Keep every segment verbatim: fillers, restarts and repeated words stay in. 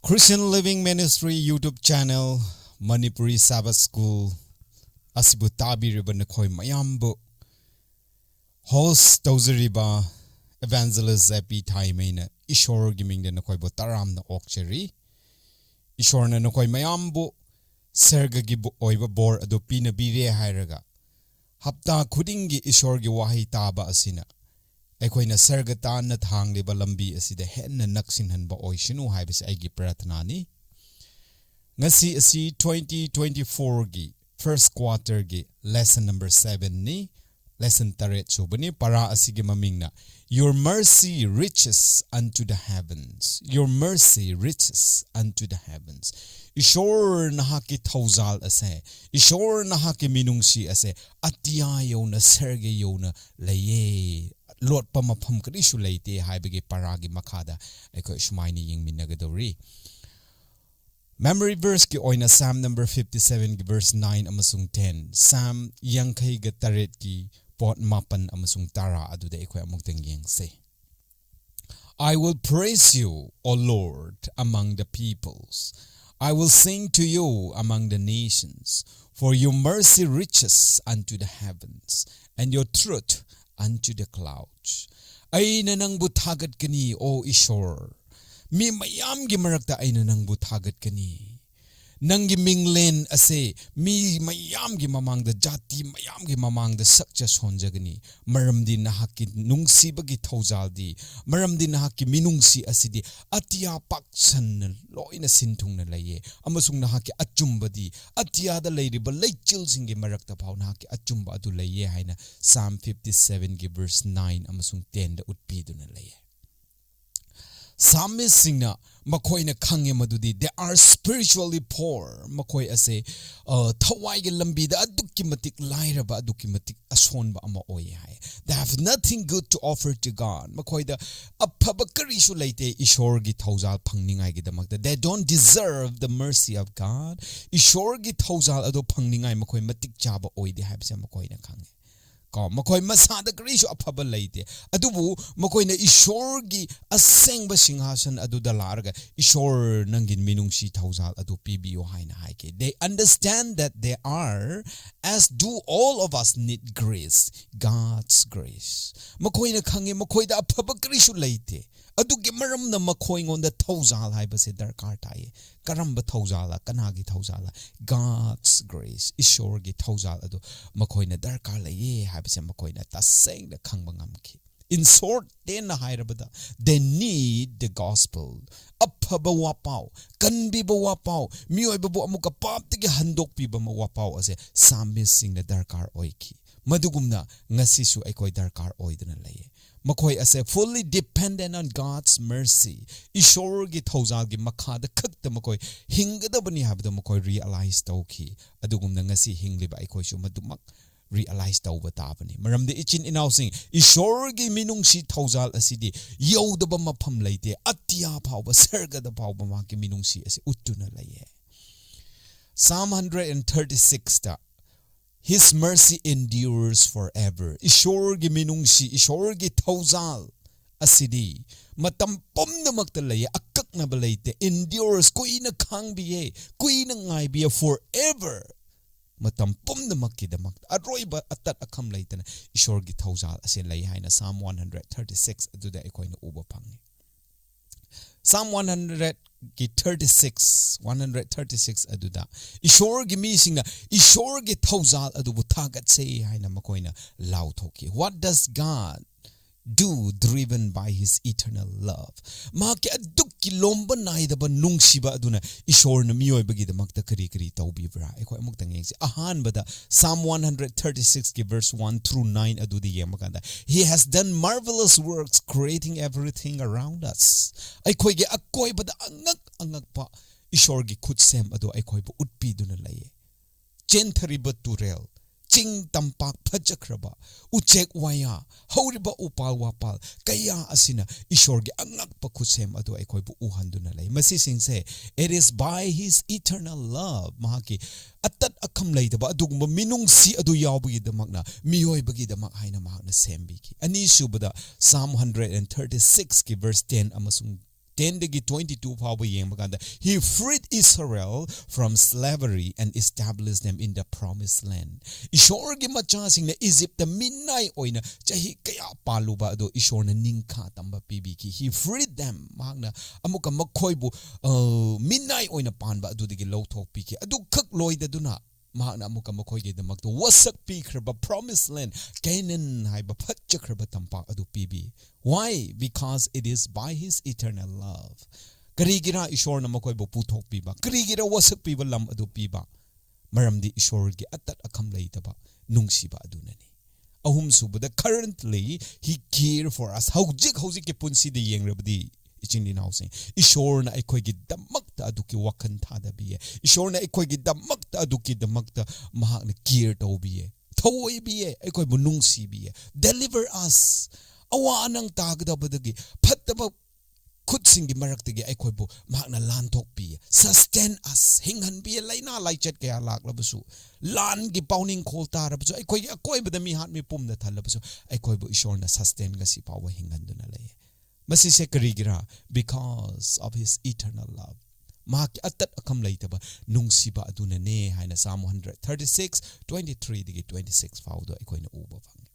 Christian Living Ministry YouTube channel, Manipuri Sabbath School ꯑꯁꯤꯕꯨ ꯇꯥꯕꯤꯔꯤꯕ ꯅꯈꯣꯏ ꯃꯌꯥꯝꯕꯨ host ꯇꯧꯖꯔꯤꯕ Evangelist ꯖꯦ ꯄꯤ ꯊꯥꯏꯃꯩꯅ ꯏꯁꯣꯔꯒꯤ ꯃꯤꯡꯗ ꯅꯈꯣꯏꯕꯨ ꯇꯔꯥꯝꯅ ꯑꯣꯛꯆꯔꯤ꯫ ꯏꯁꯣꯔꯅ ꯅꯈꯣꯏ ꯃꯌꯥꯝꯕꯨ ꯁꯔꯒꯒꯤ ꯕꯣ-, ꯑꯣꯏꯕ ꯕꯣꯔ ꯑꯗꯨ ꯄꯤꯅꯕꯤꯔꯦ ꯍꯥꯏꯔꯒ, ꯍꯞꯇꯥ ꯈꯨꯗꯤꯡꯒꯤ ꯏꯁꯣꯔꯒꯤ ꯋꯥꯍꯩ ꯇꯥꯕ ꯑꯁꯤꯅ ꯑꯩꯈꯣꯏꯅ ꯁꯔꯒ ꯇꯥꯟꯅ ꯊꯥꯡꯂꯤꯕ ꯂꯝꯕꯤ ꯑꯁꯤꯗ ꯍꯦꯟꯅ ꯅꯛꯁꯤꯟꯍꯟꯕ ꯑꯣꯏꯁꯅꯨ ꯍꯥꯏꯕꯁꯤ ꯑꯩꯒꯤ ꯄ꯭ꯔꯥꯔꯊꯅꯥꯅꯤ꯫ ꯉꯁꯤ ꯑꯁꯤ twenty twenty-fourꯒꯤ first quarterꯒꯤ lesson number sevenꯅꯤ꯫ Lesson ꯇꯔꯦꯠ ꯁꯨꯕꯅꯤ꯫ ꯄꯔꯥ ꯑꯁꯤꯒꯤ ꯃꯃꯤꯡꯅ "Your mercy reaches unto the heavens." Your mercy reaches unto the heavens. ꯏꯁꯣꯔ ꯅꯍꯥꯛꯀꯤ ꯊꯧꯖꯥꯜ ꯑꯁꯦ, ꯏꯁꯣꯔ ꯅꯍꯥꯛꯀꯤ ꯃꯤꯅꯨꯡꯁꯤ ꯑꯁꯦ ꯑꯇꯤꯌꯥ ꯌꯧꯅ, ꯁꯔꯒ ꯌꯧꯅ ꯂꯩꯌꯦ꯫ ꯂꯣꯠꯄ ꯃꯐꯝ ꯀꯔꯤꯁꯨ ꯂꯩꯇꯦ ꯍꯥꯏꯕꯒꯤ ꯄꯔꯥꯒꯤ ꯃꯈꯥꯗ ꯑꯩꯈꯣꯏ ꯁꯨꯃꯥꯏꯅ ꯌꯦꯡꯃꯤꯟꯅꯒꯗꯧꯔꯤ꯫ Memory verseꯀꯤ ꯑꯣꯏꯅ Psalm number fifty-sevenꯒꯤ verse nine ꯑꯃꯁꯨꯡ ten, Psalm ꯌꯥꯡꯈꯩꯒ ꯇꯔꯦꯠꯀꯤ ꯄꯣꯠ ꯃꯥꯄꯟ ꯑꯃꯁꯨꯡ ꯇꯔꯥ ꯑꯗꯨꯗ ꯑꯩꯈꯣꯏ ꯑꯃꯨꯛꯇꯪ ꯌꯦꯡꯁꯦ꯫ "I will praise you, O Lord, among the peoples. I will sing to you among the nations, for your mercy reaches unto the heavens, and your truth unto the clouds." ꯑꯩꯅ ꯅꯪꯕꯨ ꯊꯥꯒꯠꯀꯅꯤ, ꯑꯣ ꯏꯁꯣꯔ, ꯃꯤ ꯃꯌꯥꯝꯒꯤ ꯃꯔꯛꯇ ꯑꯩꯅ ꯅꯪꯕꯨ ꯊꯥꯒꯠꯀꯅꯤ꯫ ꯅꯪꯒꯤ ꯃꯤꯡꯂꯦꯟ ꯑꯁꯦ ꯃꯤ ꯃꯌꯥꯝꯒꯤ ꯃꯃꯥꯡꯗ, ꯖꯥꯇꯤ ꯃꯌꯥꯝꯒꯤ ꯃꯃꯥꯡꯗ ꯁꯛꯆ ꯁꯣꯟꯖꯒꯅꯤ, ꯃꯔꯝꯗꯤ ꯅꯍꯥꯛꯀꯤ ꯅꯨꯡꯁꯤꯕꯒꯤ ꯊꯧꯖꯥꯜꯗꯤ, ꯃꯔꯝꯗꯤ ꯅꯍꯥꯛꯀꯤ ꯃꯤꯅꯨꯡꯁꯤ ꯑꯁꯤꯗꯤ ꯑꯇꯤꯌꯥ ꯄꯥꯛꯁꯟꯅ ꯂꯣꯏꯅ ꯁꯤꯟꯊꯨꯡꯅ ꯂꯩꯌꯦ, ꯑꯃꯁꯨꯡ ꯅꯍꯥꯛꯀꯤ ꯑꯆꯨꯝꯕꯗꯤ ꯑꯇꯤꯌꯥꯗ ꯂꯩꯔꯤꯕ ꯂꯩꯆꯤꯜꯁꯤꯡꯒꯤ ꯃꯔꯛꯇ ꯐꯥꯎ ꯅꯍꯥꯛꯀꯤ ꯑꯆꯨꯝꯕ ꯑꯗꯨ ꯂꯩꯌꯦ ꯍꯥꯏꯅ Psalm fifty-sevenꯒꯤ verse nine ꯑꯃꯁꯨꯡ tenꯗ ꯎꯠꯄꯤꯗꯨꯅ ꯂꯩꯌꯦ꯫ Psalmistꯁꯤꯡꯅ ꯃꯈꯣꯏꯅ ꯈꯪꯉꯦ ꯃꯗꯨꯗꯤ they are spiritually poor. ꯃꯈꯣꯏ ꯑꯁꯦ, ꯑ, ꯊꯋꯥꯏꯒꯤ ꯂꯝꯕꯤꯗ ꯑꯗꯨꯛꯀꯤ ꯃꯇꯤꯛ ꯂꯥꯏꯔꯕ, ꯑꯗꯨꯛꯀꯤ ꯃꯇꯤꯛ ꯑꯁꯣꯟꯕ ꯑꯃ ꯑꯣꯏꯌꯦ ꯍꯥꯏ꯫ They have nothing good to offer to God. ꯃꯈꯣꯏꯗ ꯑꯐꯕ ꯀꯔꯤꯁꯨ ꯂꯩꯇꯦ ꯏꯁꯣꯔꯒꯤ ꯊꯧꯖꯥꯜ ꯐꯪꯅꯤꯡꯉꯥꯏꯒꯤꯗꯃꯛꯇ꯫ They don't deserve the mercy of God. ꯏꯁꯣꯔꯒꯤ ꯊꯧꯖꯥꯜ ꯑꯗꯨ ꯐꯪꯅꯤꯡꯉꯥꯏ ꯃꯈꯣꯏ ꯃꯇꯤꯛ ꯆꯥꯕ ꯑꯣꯏꯗꯦ ꯍꯥꯏꯕꯁꯦ ꯃꯈꯣꯏꯅ ꯈꯪꯉꯦ꯫ ꯀꯣ, ꯃꯈꯣꯏ ꯃꯁꯥꯗ ꯀꯔꯤꯁꯨ ꯑꯐꯕ ꯂꯩꯇꯦ, ꯑꯗꯨꯕꯨ ꯃꯈꯣꯏꯅ ꯏꯁꯣꯔꯒꯤ ꯑꯁꯦꯡꯕ ꯁꯤꯡꯍꯥꯁꯟ ꯑꯗꯨꯗ ꯂꯥꯛꯂꯒ, "ꯏꯁꯣꯔ, ꯅꯪꯒꯤ ꯃꯤꯅꯨꯡꯁꯤ ꯊꯧꯖꯥꯜ ꯑꯗꯨ ꯄꯤꯕꯤꯌꯨ" ꯍꯥꯏꯅ ꯍꯥꯏꯈꯤ꯫ They understand that they are, as do all of us, need grace, God's grace. ꯃꯈꯣꯏꯅ ꯈꯪꯉꯤ, ꯃꯈꯣꯏꯗ ꯑꯐꯕ ꯀꯔꯤꯁꯨ ꯂꯩꯇꯦ꯫ ꯑꯗꯨꯒꯤ ꯃꯔꯝꯅ ꯃꯈꯣꯏꯉꯣꯟꯗ ꯊꯧꯖꯥꯜ ꯍꯥꯏꯕꯁꯦ ꯗꯔꯀꯥꯔ ꯇꯥꯏꯌꯦ꯫ ꯀꯔꯝꯕ ꯊꯧꯖꯥꯜꯂ? ꯀꯅꯥꯒꯤ ꯊꯧꯖꯥꯜꯂ? God's grace, ꯏꯁꯣꯔꯒꯤ ꯊꯧꯖꯥꯜ ꯑꯗꯨ ꯃꯈꯣꯏꯅ ꯗꯔꯀꯥꯔ ꯂꯩꯌꯦ ꯍꯥꯏꯕꯁꯦ ꯃꯈꯣꯏꯅ ꯇꯁꯦꯡꯅ ꯈꯪꯕ ꯉꯝꯈꯤ꯫ In short, ꯇꯦꯟꯅ ꯍꯥꯏꯔꯕꯗ, they need the gospel. ꯑꯐꯕ ꯋꯥꯄꯥꯎ, ꯀꯟꯕꯤꯕ ꯋꯥꯄꯥꯎ, ꯃꯤꯑꯣꯏꯕꯕꯨ ꯑꯃꯨꯛꯀ ꯄꯥꯞꯇꯒꯤ ꯍꯟꯗꯣꯛꯄꯤꯕ ꯋꯥꯄꯥꯎ ꯑꯁꯦ ꯁꯥꯃꯤꯁꯁꯤꯡꯅ ꯗꯔꯀꯥꯔ ꯑꯣꯏꯈꯤ꯫ ꯃꯗꯨꯒꯨꯝꯅ ꯉꯁꯤꯁꯨ ꯑꯩꯈꯣꯏ ꯗꯔꯀꯥꯔ ꯑꯣꯏꯗꯨꯅ ꯂꯩꯌꯦ꯫ ꯃꯈꯣꯏ ꯑꯁꯦ fully dependent on God's mercy. ꯏꯁꯣꯔꯒꯤ ꯊꯧꯖꯥꯜꯒꯤ ꯃꯈꯥꯗ ꯈꯛꯇ ꯃꯈꯣꯏ ꯍꯤꯡꯒꯗꯕꯅꯤ ꯍꯥꯏꯕꯗꯨ ꯃꯈꯣꯏ realize ꯇꯧꯈꯤ꯫ ꯑꯗꯨꯒꯨꯝꯅ ꯉꯁꯤ ꯍꯤꯡꯂꯤꯕ ꯑꯩꯈꯣꯏꯁꯨ ꯃꯗꯨꯃꯛ realize ꯇꯧꯕ ꯇꯥꯕꯅꯤ꯫ ꯃꯔꯝꯗꯤ ꯏꯆꯤꯟ ꯏꯅꯥꯎꯁꯤꯡ, ꯏꯁꯣꯔꯒꯤ ꯃꯤꯅꯨꯡꯁꯤ ꯊꯧꯖꯥꯜ ꯑꯁꯤꯗꯤ ꯌꯧꯗꯕ ꯃꯐꯝ ꯂꯩꯇꯦ꯫ ꯑꯇꯤꯌꯥ ꯐꯥꯎꯕ, ꯁꯔꯒꯗ ꯐꯥꯎꯕ ꯃꯍꯥꯛꯀꯤ ꯃꯤꯅꯨꯡꯁꯤ ꯑꯁꯤ ꯎꯠꯇꯨꯅ ꯂꯩꯌꯦ꯫ Psalm hundred and thirty-sixꯇ, "His mercy endures forever." ꯏꯁꯣꯔꯒꯤ ꯃꯤꯅꯨꯡꯁꯤ, ꯏꯁꯣꯔꯒꯤ ꯊꯧꯖꯥꯜ ꯑꯁꯤꯗꯤ ꯃꯇꯝ ꯄꯨꯝꯅꯃꯛꯇ ꯂꯩꯌꯦ, ꯑꯀꯛꯅꯕ ꯂꯩꯇꯦ꯫ Endures, ꯀꯨꯏꯅ ꯈꯥꯡꯕꯤꯌꯦ, ꯀꯨꯏꯅ ꯉꯥꯏꯕꯤꯌꯦ, forever, ꯃꯇꯝ ꯄꯨꯝꯅꯃꯛꯀꯤꯗꯃꯛꯇ, ꯑꯔꯣꯏꯕ ꯑꯇꯠ ꯑꯈꯝ ꯂꯩꯇꯅ ꯏꯁꯣꯔꯒꯤ ꯊꯧꯖꯥꯜ ꯑꯁꯤ ꯂꯩ ꯍꯥꯏꯅ Psalm one hundred thirty-six ꯑꯗꯨꯗ ꯑꯩꯈꯣꯏꯅ ꯎꯕ ꯐꯪꯉꯤ꯫ Psalm one hundredꯀꯤ thirty-six, one hundred thirty-six ꯑꯗꯨꯗ ꯏꯁꯣꯔꯒꯤ ꯃꯤꯁꯤꯡꯅ ꯏꯁꯣꯔꯒꯤ ꯊꯧꯖꯥꯜ ꯑꯗꯨꯕꯨ ꯊꯥꯒꯠꯆꯩ ꯍꯥꯏꯅ ꯃꯈꯣꯏꯅ ꯂꯥꯎꯊꯣꯛꯈꯤ꯫ What does God do driven by his eternal love? ꯃꯍꯥꯛꯀꯤ ꯑꯗꯨꯛꯀꯤ ꯂꯣꯝꯕ ꯅꯥꯏꯗꯕ ꯅꯨꯡꯁꯤꯕ ꯑꯗꯨꯅ ꯏꯁꯣꯔꯅ ꯃꯤꯑꯣꯏꯕꯒꯤꯗꯃꯛꯇ ꯀꯔꯤ ꯀꯔꯤ ꯇꯧꯕꯤꯕ꯭ꯔꯥ? ꯑꯩꯈꯣꯏ ꯑꯃꯨꯛꯇꯪ ꯌꯦꯡꯁꯤ꯫ ꯑꯍꯥꯟꯕꯗ Psalm one hundred thirty-sixꯀꯤ verse one through nine ꯑꯗꯨꯗ ꯌꯦꯡꯕ ꯀꯥꯟꯗ, "He has done marvelous works, creating everything around us." ꯑꯩꯈꯣꯏꯒꯤ ꯑꯀꯣꯏꯕꯗ ꯑꯉꯛ ꯑꯉꯛꯄ ꯏꯁꯣꯔꯒꯤ ꯈꯨꯠꯁꯦꯝ ꯑꯗꯨ ꯑꯩꯈꯣꯏꯕꯨ ꯎꯠꯄꯤꯗꯨꯅ ꯂꯩꯌꯦ꯫ ꯆꯦꯟꯊꯔꯤꯕ ꯇꯨꯔꯦꯜ, ꯆꯤꯡ ꯇꯝꯄꯥꯛ ꯐꯖꯈ꯭ꯔꯕ, ꯎꯆꯦꯛ ꯋꯥꯌꯥ, ꯍꯧꯔꯤꯕ ꯎꯄꯥꯜ ꯋꯥꯄꯥꯜ ꯀꯌꯥ ꯑꯁꯤꯅ ꯏꯁꯣꯔꯒꯤ ꯑꯉꯛꯄ ꯈꯨꯠꯁꯦꯝ ꯑꯗꯨ ꯑꯩꯈꯣꯏꯕꯨ ꯎꯍꯟꯗꯨꯅ ꯂꯩ꯫ ꯃꯁꯤꯁꯤꯡꯁꯦ, "It is by his eternal love", ꯃꯍꯥꯛꯀꯤ ꯑꯇꯠ ꯑꯈꯝ ꯂꯩꯇꯕ ꯑꯗꯨꯒꯨꯝꯕ ꯃꯤꯅꯨꯡꯁꯤ ꯑꯗꯨ ꯌꯥꯎꯕꯒꯤꯗꯃꯛꯅ, ꯃꯤꯑꯣꯏꯕꯒꯤꯗꯃꯛ ꯍꯥꯏꯅ ꯃꯍꯥꯛꯅ ꯁꯦꯝꯕꯤꯈꯤ꯫ ꯑꯅꯤꯁꯨꯕꯗ, Psalm hundred and thirty-sixꯀꯤ verse ten ꯑꯃꯁꯨꯡ ten ꯗꯒꯤ twenty two ꯐꯥꯎꯕ ꯌꯦꯡꯕ ꯀꯥꯟꯗ, "He freed Israel from slavery and established them in the promised land." ꯏꯁꯣꯔꯒꯤ ꯃꯆꯥꯁꯤꯡꯅ ꯏꯖꯤꯞꯇ ꯃꯤꯅꯥꯏ ꯑꯣꯏꯅ ꯆꯍꯤ ꯀꯌꯥ ꯄꯥꯜꯂꯨꯕ ꯑꯗꯨ ꯏꯁꯣꯔꯅ ꯅꯤꯡꯈꯥ ꯇꯝꯕ ꯄꯤꯕꯤꯈꯤ꯫ "He freed them", ꯃꯍꯥꯛꯅ ꯑꯃꯨꯛꯀ ꯃꯈꯣꯏꯕꯨ, ꯑ, ꯃꯤꯅꯥꯏ ꯑꯣꯏꯅ ꯄꯥꯟꯕ ꯑꯗꯨꯗꯒꯤ ꯂꯧꯊꯣꯛꯄꯤꯈꯤ꯫ ꯑꯗꯨꯈꯛ ꯂꯣꯏꯗꯗꯨꯅ, ꯃꯍꯥꯛꯅ ꯑꯃꯨꯛꯀ ꯃꯈꯣꯏꯒꯤꯗꯃꯛꯇ ꯋꯥꯁꯛ ꯄꯤꯈ꯭ꯔꯕ promised land, Canaan ꯍꯥꯏꯕ ꯐꯠꯖꯈ꯭ꯔꯕ ꯇꯝꯄꯥꯛ ꯑꯗꯨ ꯄꯤꯕꯤ꯫ Why? Because it is by his eternal love. ꯀꯔꯤꯒꯤꯔ ꯏꯁꯣꯔꯅ ꯃꯈꯣꯏꯕꯨ ꯄꯨꯊꯣꯛꯄꯤꯕ? ꯀꯔꯤꯒꯤꯔ ꯋꯥꯁꯛ ꯄꯤꯕ ꯂꯝ ꯑꯗꯨ ꯄꯤꯕ? ꯃꯔꯝꯗꯤ ꯏꯁꯣꯔꯒꯤ ꯑꯇꯠ ꯑꯈꯝ ꯂꯩꯇꯕ ꯅꯨꯡꯁꯤꯕ ꯑꯗꯨꯅꯅꯤ꯫ ꯑꯍꯨꯝꯁꯨꯕꯗ, currently he care for us. ꯍꯧꯖꯤꯛ ꯍꯧꯖꯤꯛꯀꯤ ꯄꯨꯟꯁꯤꯗ ꯌꯦꯡꯂꯕꯗꯤ, ꯏꯆꯤꯟ ꯏꯅꯥꯎꯁꯤꯡ, ꯏꯁꯣꯔꯅ ꯑꯩꯈꯣꯏꯒꯤꯗꯃꯛꯇ ꯑꯗꯨꯒꯤ ꯋꯥꯈꯜ ꯊꯥꯗꯕꯤꯌꯦ꯫ ꯏꯁꯣꯔꯅ ꯑꯩꯈꯣꯏꯒꯤꯗꯃꯛꯇ, ꯑꯗꯨꯒꯤꯗꯃꯛꯇ ꯃꯍꯥꯛꯅ care ꯇꯧꯕꯤꯌꯦ, ꯊꯧꯑꯣꯏꯕꯤꯌꯦ, ꯑꯩꯈꯣꯏꯕꯨ ꯅꯨꯡꯁꯤꯕꯤꯌꯦ꯫ Deliver us. ꯑꯋꯥ ꯑꯅꯪ ꯇꯥꯒꯗꯕꯗꯒꯤ, ꯐꯠꯇꯕ ꯈꯨꯠꯁꯤꯡꯒꯤ ꯃꯔꯛꯇꯒꯤ ꯑꯩꯈꯣꯏꯕꯨ ꯃꯍꯥꯛꯅ ꯂꯥꯟꯊꯣꯛꯄꯤꯌꯦ꯫ Sustain us. ꯍꯤꯡꯍꯟꯕꯤꯌꯦ꯫ ꯂꯥꯏꯅꯥ ꯂꯥꯏꯆꯠ ꯀꯌꯥ ꯂꯥꯛꯂꯕꯁꯨ, ꯂꯥꯟꯒꯤ ꯄꯥꯎꯅꯤꯡꯈꯣꯜ ꯇꯥꯔꯕꯁꯨ, ꯑꯩꯈꯣꯏꯒꯤ ꯑꯀꯣꯏꯕꯗ ꯃꯤꯍꯥꯠ ꯃꯤꯄꯨꯝꯅ ꯊꯜꯂꯕꯁꯨ, ꯑꯩꯈꯣꯏꯕꯨ ꯏꯁꯣꯔꯅ sustain ꯉꯁꯤ ꯐꯥꯎꯕ ꯍꯤꯡꯍꯟꯗꯨꯅ ꯂꯩꯌꯦ꯫ ꯃꯁꯤꯁꯦ ꯀꯔꯤꯒꯤꯔ? Because of his eternal love. ꯃꯍꯥꯛꯀꯤ ꯑꯇꯠ ꯑꯈꯝ ꯂꯩꯇꯕ ꯅꯨꯡꯁꯤꯕ ꯑꯗꯨꯅꯅꯦ ꯍꯥꯏꯅ Psalm hundred thirty six, twenty three ꯗꯒꯤ twenty six ꯐꯥꯎꯗ ꯑꯩꯈꯣꯏꯅ ꯎꯕ ꯐꯪꯉꯤ꯫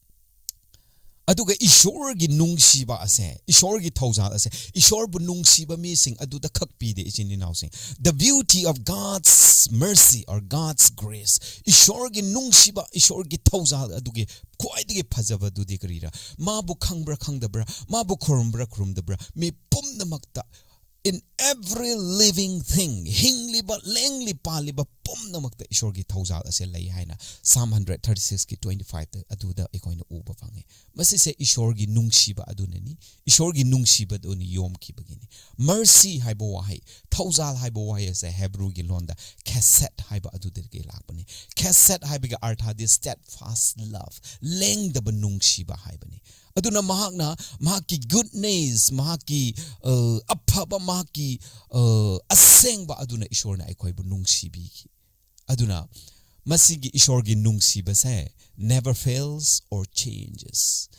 ꯑꯗꯨꯒ ꯏꯁꯣꯔꯒꯤ ꯅꯨꯡꯁꯤꯕ ꯑꯁꯦ, ꯏꯁꯣꯔꯒꯤ ꯊꯧꯖꯥꯜ ꯑꯁꯦ, ꯏꯁꯣꯔꯕꯨ ꯅꯨꯡꯁꯤꯕ ꯃꯤꯁꯤꯡ ꯑꯗꯨꯗ ꯈꯛ ꯄꯤꯗꯦ, ꯏꯆꯤꯟ ꯏꯅꯥꯎꯁꯤꯡ꯫ The beauty of God's mercy or God's grace. ꯏꯁꯣꯔꯒꯤ ꯅꯨꯡꯁꯤꯕ, ꯏꯁꯣꯔꯒꯤ ꯊꯧꯖꯥꯜ ꯑꯗꯨꯒꯤ ꯈ꯭ꯋꯥꯏꯗꯒꯤ ꯐꯖꯕꯗꯨꯗꯤ ꯀꯔꯤꯔꯥ? ꯃꯥꯕꯨ ꯈꯪꯕ꯭ꯔꯥ ꯈꯪꯗꯕ꯭ꯔꯥ? ꯃꯥꯕꯨ ꯈꯨꯔꯨꯝꯕ꯭ꯔꯥ ꯈꯨꯔꯨꯝꯗꯕ꯭ꯔꯥ? ꯃꯤ ꯄꯨꯝꯅꯃꯛꯇ In every living thing, ꯍꯤꯡꯂꯤꯕ, ꯂꯦꯡꯂꯤ ꯄꯥꯜꯂꯤꯕ ꯄꯨꯝꯅꯃꯛꯇ ꯏꯁꯣꯔꯒꯤ ꯊꯧꯖꯥꯜ ꯑꯁꯦ ꯂꯩ ꯍꯥꯏꯅ Psalm hundred thirty six ꯀꯤ twenty five ꯇ ꯑꯗꯨꯗ ꯑꯩꯈꯣꯏꯅ ꯎꯕ ꯐꯪꯉꯤ꯫ ꯃꯁꯤꯁꯦ ꯏꯁꯣꯔꯒꯤ ꯅꯨꯡꯁꯤꯕ ꯑꯗꯨꯅꯅꯤ꯫ ꯏꯁꯣꯔꯒꯤ ꯅꯨꯡꯁꯤꯕ ꯑꯗꯨꯅ ꯌꯣꯝꯈꯤꯕꯒꯤꯅꯤ꯫ Mercy ꯍꯥꯏꯕ ꯋꯥꯍꯩ, ꯊꯧꯖꯥꯜ ꯍꯥꯏꯕ ꯋꯥꯍꯩ ꯑꯁꯦ Hebrewꯒꯤ ꯂꯣꯟꯗ chesed ꯍꯥꯏꯕ ꯑꯗꯨꯗꯒꯤ ꯂꯥꯛꯄꯅꯤ꯫ Chesed ꯍꯥꯏꯕꯒꯤ ꯑꯔꯊꯗꯤ steadfast love, ꯂꯦꯡꯗꯕ ꯅꯨꯡꯁꯤꯕ ꯍꯥꯏꯕꯅꯤ꯫ ꯑꯗꯨꯅ ꯃꯍꯥꯛꯅ ꯃꯍꯥꯛꯀꯤ goodness, ꯃꯍꯥꯛꯀꯤ, ꯑ, ꯑꯐꯕ, ꯃꯍꯥꯛꯀꯤ, ꯑ, ꯑꯁꯦꯡꯕ ꯑꯗꯨꯅ ꯏꯁꯣꯔꯅ ꯑꯩꯈꯣꯏꯕꯨ ꯅꯨꯡꯁꯤꯕꯤꯈꯤ꯫ ꯑꯗꯨꯅ ꯃꯁꯤꯒꯤ ꯏꯁꯣꯔꯒꯤ ꯅꯨꯡꯁꯤꯕꯁꯦ never fails or changes.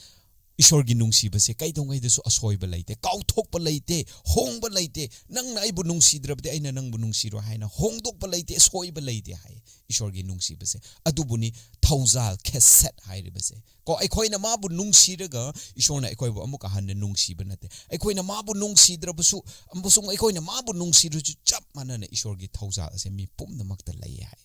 ꯏꯁꯣꯔꯒꯤ ꯅꯨꯡꯁꯤꯕꯁꯦ ꯀꯩꯗꯧꯉꯩꯗꯁꯨ ꯑꯁꯣꯏꯕ ꯂꯩꯇꯦ, ꯀꯥꯎꯊꯣꯛꯄ ꯂꯩꯇꯦ, ꯍꯣꯡꯕ ꯂꯩꯇꯦ꯫ "ꯅꯪꯅ ꯑꯩꯕꯨ ꯅꯨꯡꯁꯤꯗ꯭ꯔꯕꯗꯤ ꯑꯩꯅ ꯅꯪꯕꯨ ꯅꯨꯡꯁꯤꯔꯣꯏ" ꯍꯥꯏꯅ ꯍꯣꯡꯗꯣꯛꯄ ꯂꯩꯇꯦ, ꯁꯣꯏꯕ ꯂꯩꯇꯦ ꯍꯥꯏ꯫ ꯏꯁꯣꯔꯒꯤ ꯅꯨꯡꯁꯤꯕꯁꯦ ꯑꯗꯨꯕꯨꯅꯤ ꯊꯧꯖꯥꯜ, chesed ꯍꯥꯏꯔꯤꯕꯁꯦ꯫ ꯀꯣ, ꯑꯩꯈꯣꯏꯅ ꯃꯥꯕꯨ ꯅꯨꯡꯁꯤꯔꯒ ꯏꯁꯣꯔꯅ ꯑꯩꯈꯣꯏꯕꯨ ꯑꯃꯨꯛꯀ ꯍꯟꯅ ꯅꯨꯡꯁꯤꯕ ꯅꯠꯇꯦ꯫ ꯑꯩꯈꯣꯏꯅ ꯃꯥꯕꯨ ꯅꯨꯡꯁꯤꯗ꯭ꯔꯕꯁꯨ ꯑꯃꯁꯨꯡ ꯑꯩꯈꯣꯏꯅ ꯃꯥꯕꯨ ꯅꯨꯡꯁꯤꯔꯁꯨ ꯆꯞ ꯃꯥꯟꯅꯅ ꯏꯁꯣꯔꯒꯤ ꯊꯧꯖꯥꯜ ꯑꯁꯦ ꯃꯤ ꯄꯨꯝꯅꯃꯛꯇ ꯂꯩ ꯍꯥꯏ꯫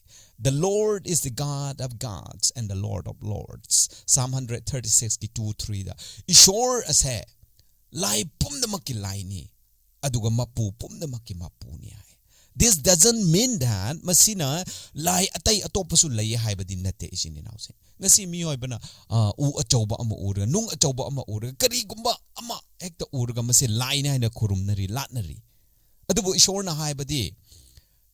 "The Lord is the God of gods and the Lord of lords." Psalm hundred thirty six ꯀꯤ two three ꯗ ꯏꯁꯣꯔ ꯑꯁꯦ ꯂꯥꯏ ꯄꯨꯝꯅꯃꯛꯀꯤ ꯂꯥꯏꯅꯤ, ꯑꯗꯨꯒ ꯃꯄꯨ ꯄꯨꯝꯅꯃꯛꯀꯤ ꯃꯄꯨꯅꯤ ꯍꯥꯏ꯫ This doesn't mean that ꯃꯁꯤꯅ ꯂꯥꯏ ꯑꯇꯩ ꯑꯇꯣꯞꯄꯁꯨ ꯂꯩ ꯍꯥꯏꯕꯗꯤ ꯅꯠꯇꯦ, ꯏꯆꯤꯟ ꯏꯅꯥꯎꯁꯦ꯫ ꯉꯁꯤ ꯃꯤꯑꯣꯏꯕꯅ, ꯑ, ꯎ ꯑꯆꯧꯕ ꯑꯃ ꯎꯔꯒ, ꯅꯨꯡ ꯑꯆꯧꯕ ꯑꯃ ꯎꯔꯒ, ꯀꯔꯤꯒꯨꯝꯕ ꯑꯃ ꯍꯦꯛꯇ ꯎꯔꯒ ꯃꯁꯤ ꯂꯥꯏꯅꯤ ꯍꯥꯏꯅ ꯈꯨꯔꯨꯝꯅꯔꯤ, ꯂꯥꯠꯅꯔꯤ꯫ ꯑꯗꯨꯕꯨ ꯏꯁꯣꯔꯅ ꯍꯥꯏꯕꯗꯤ,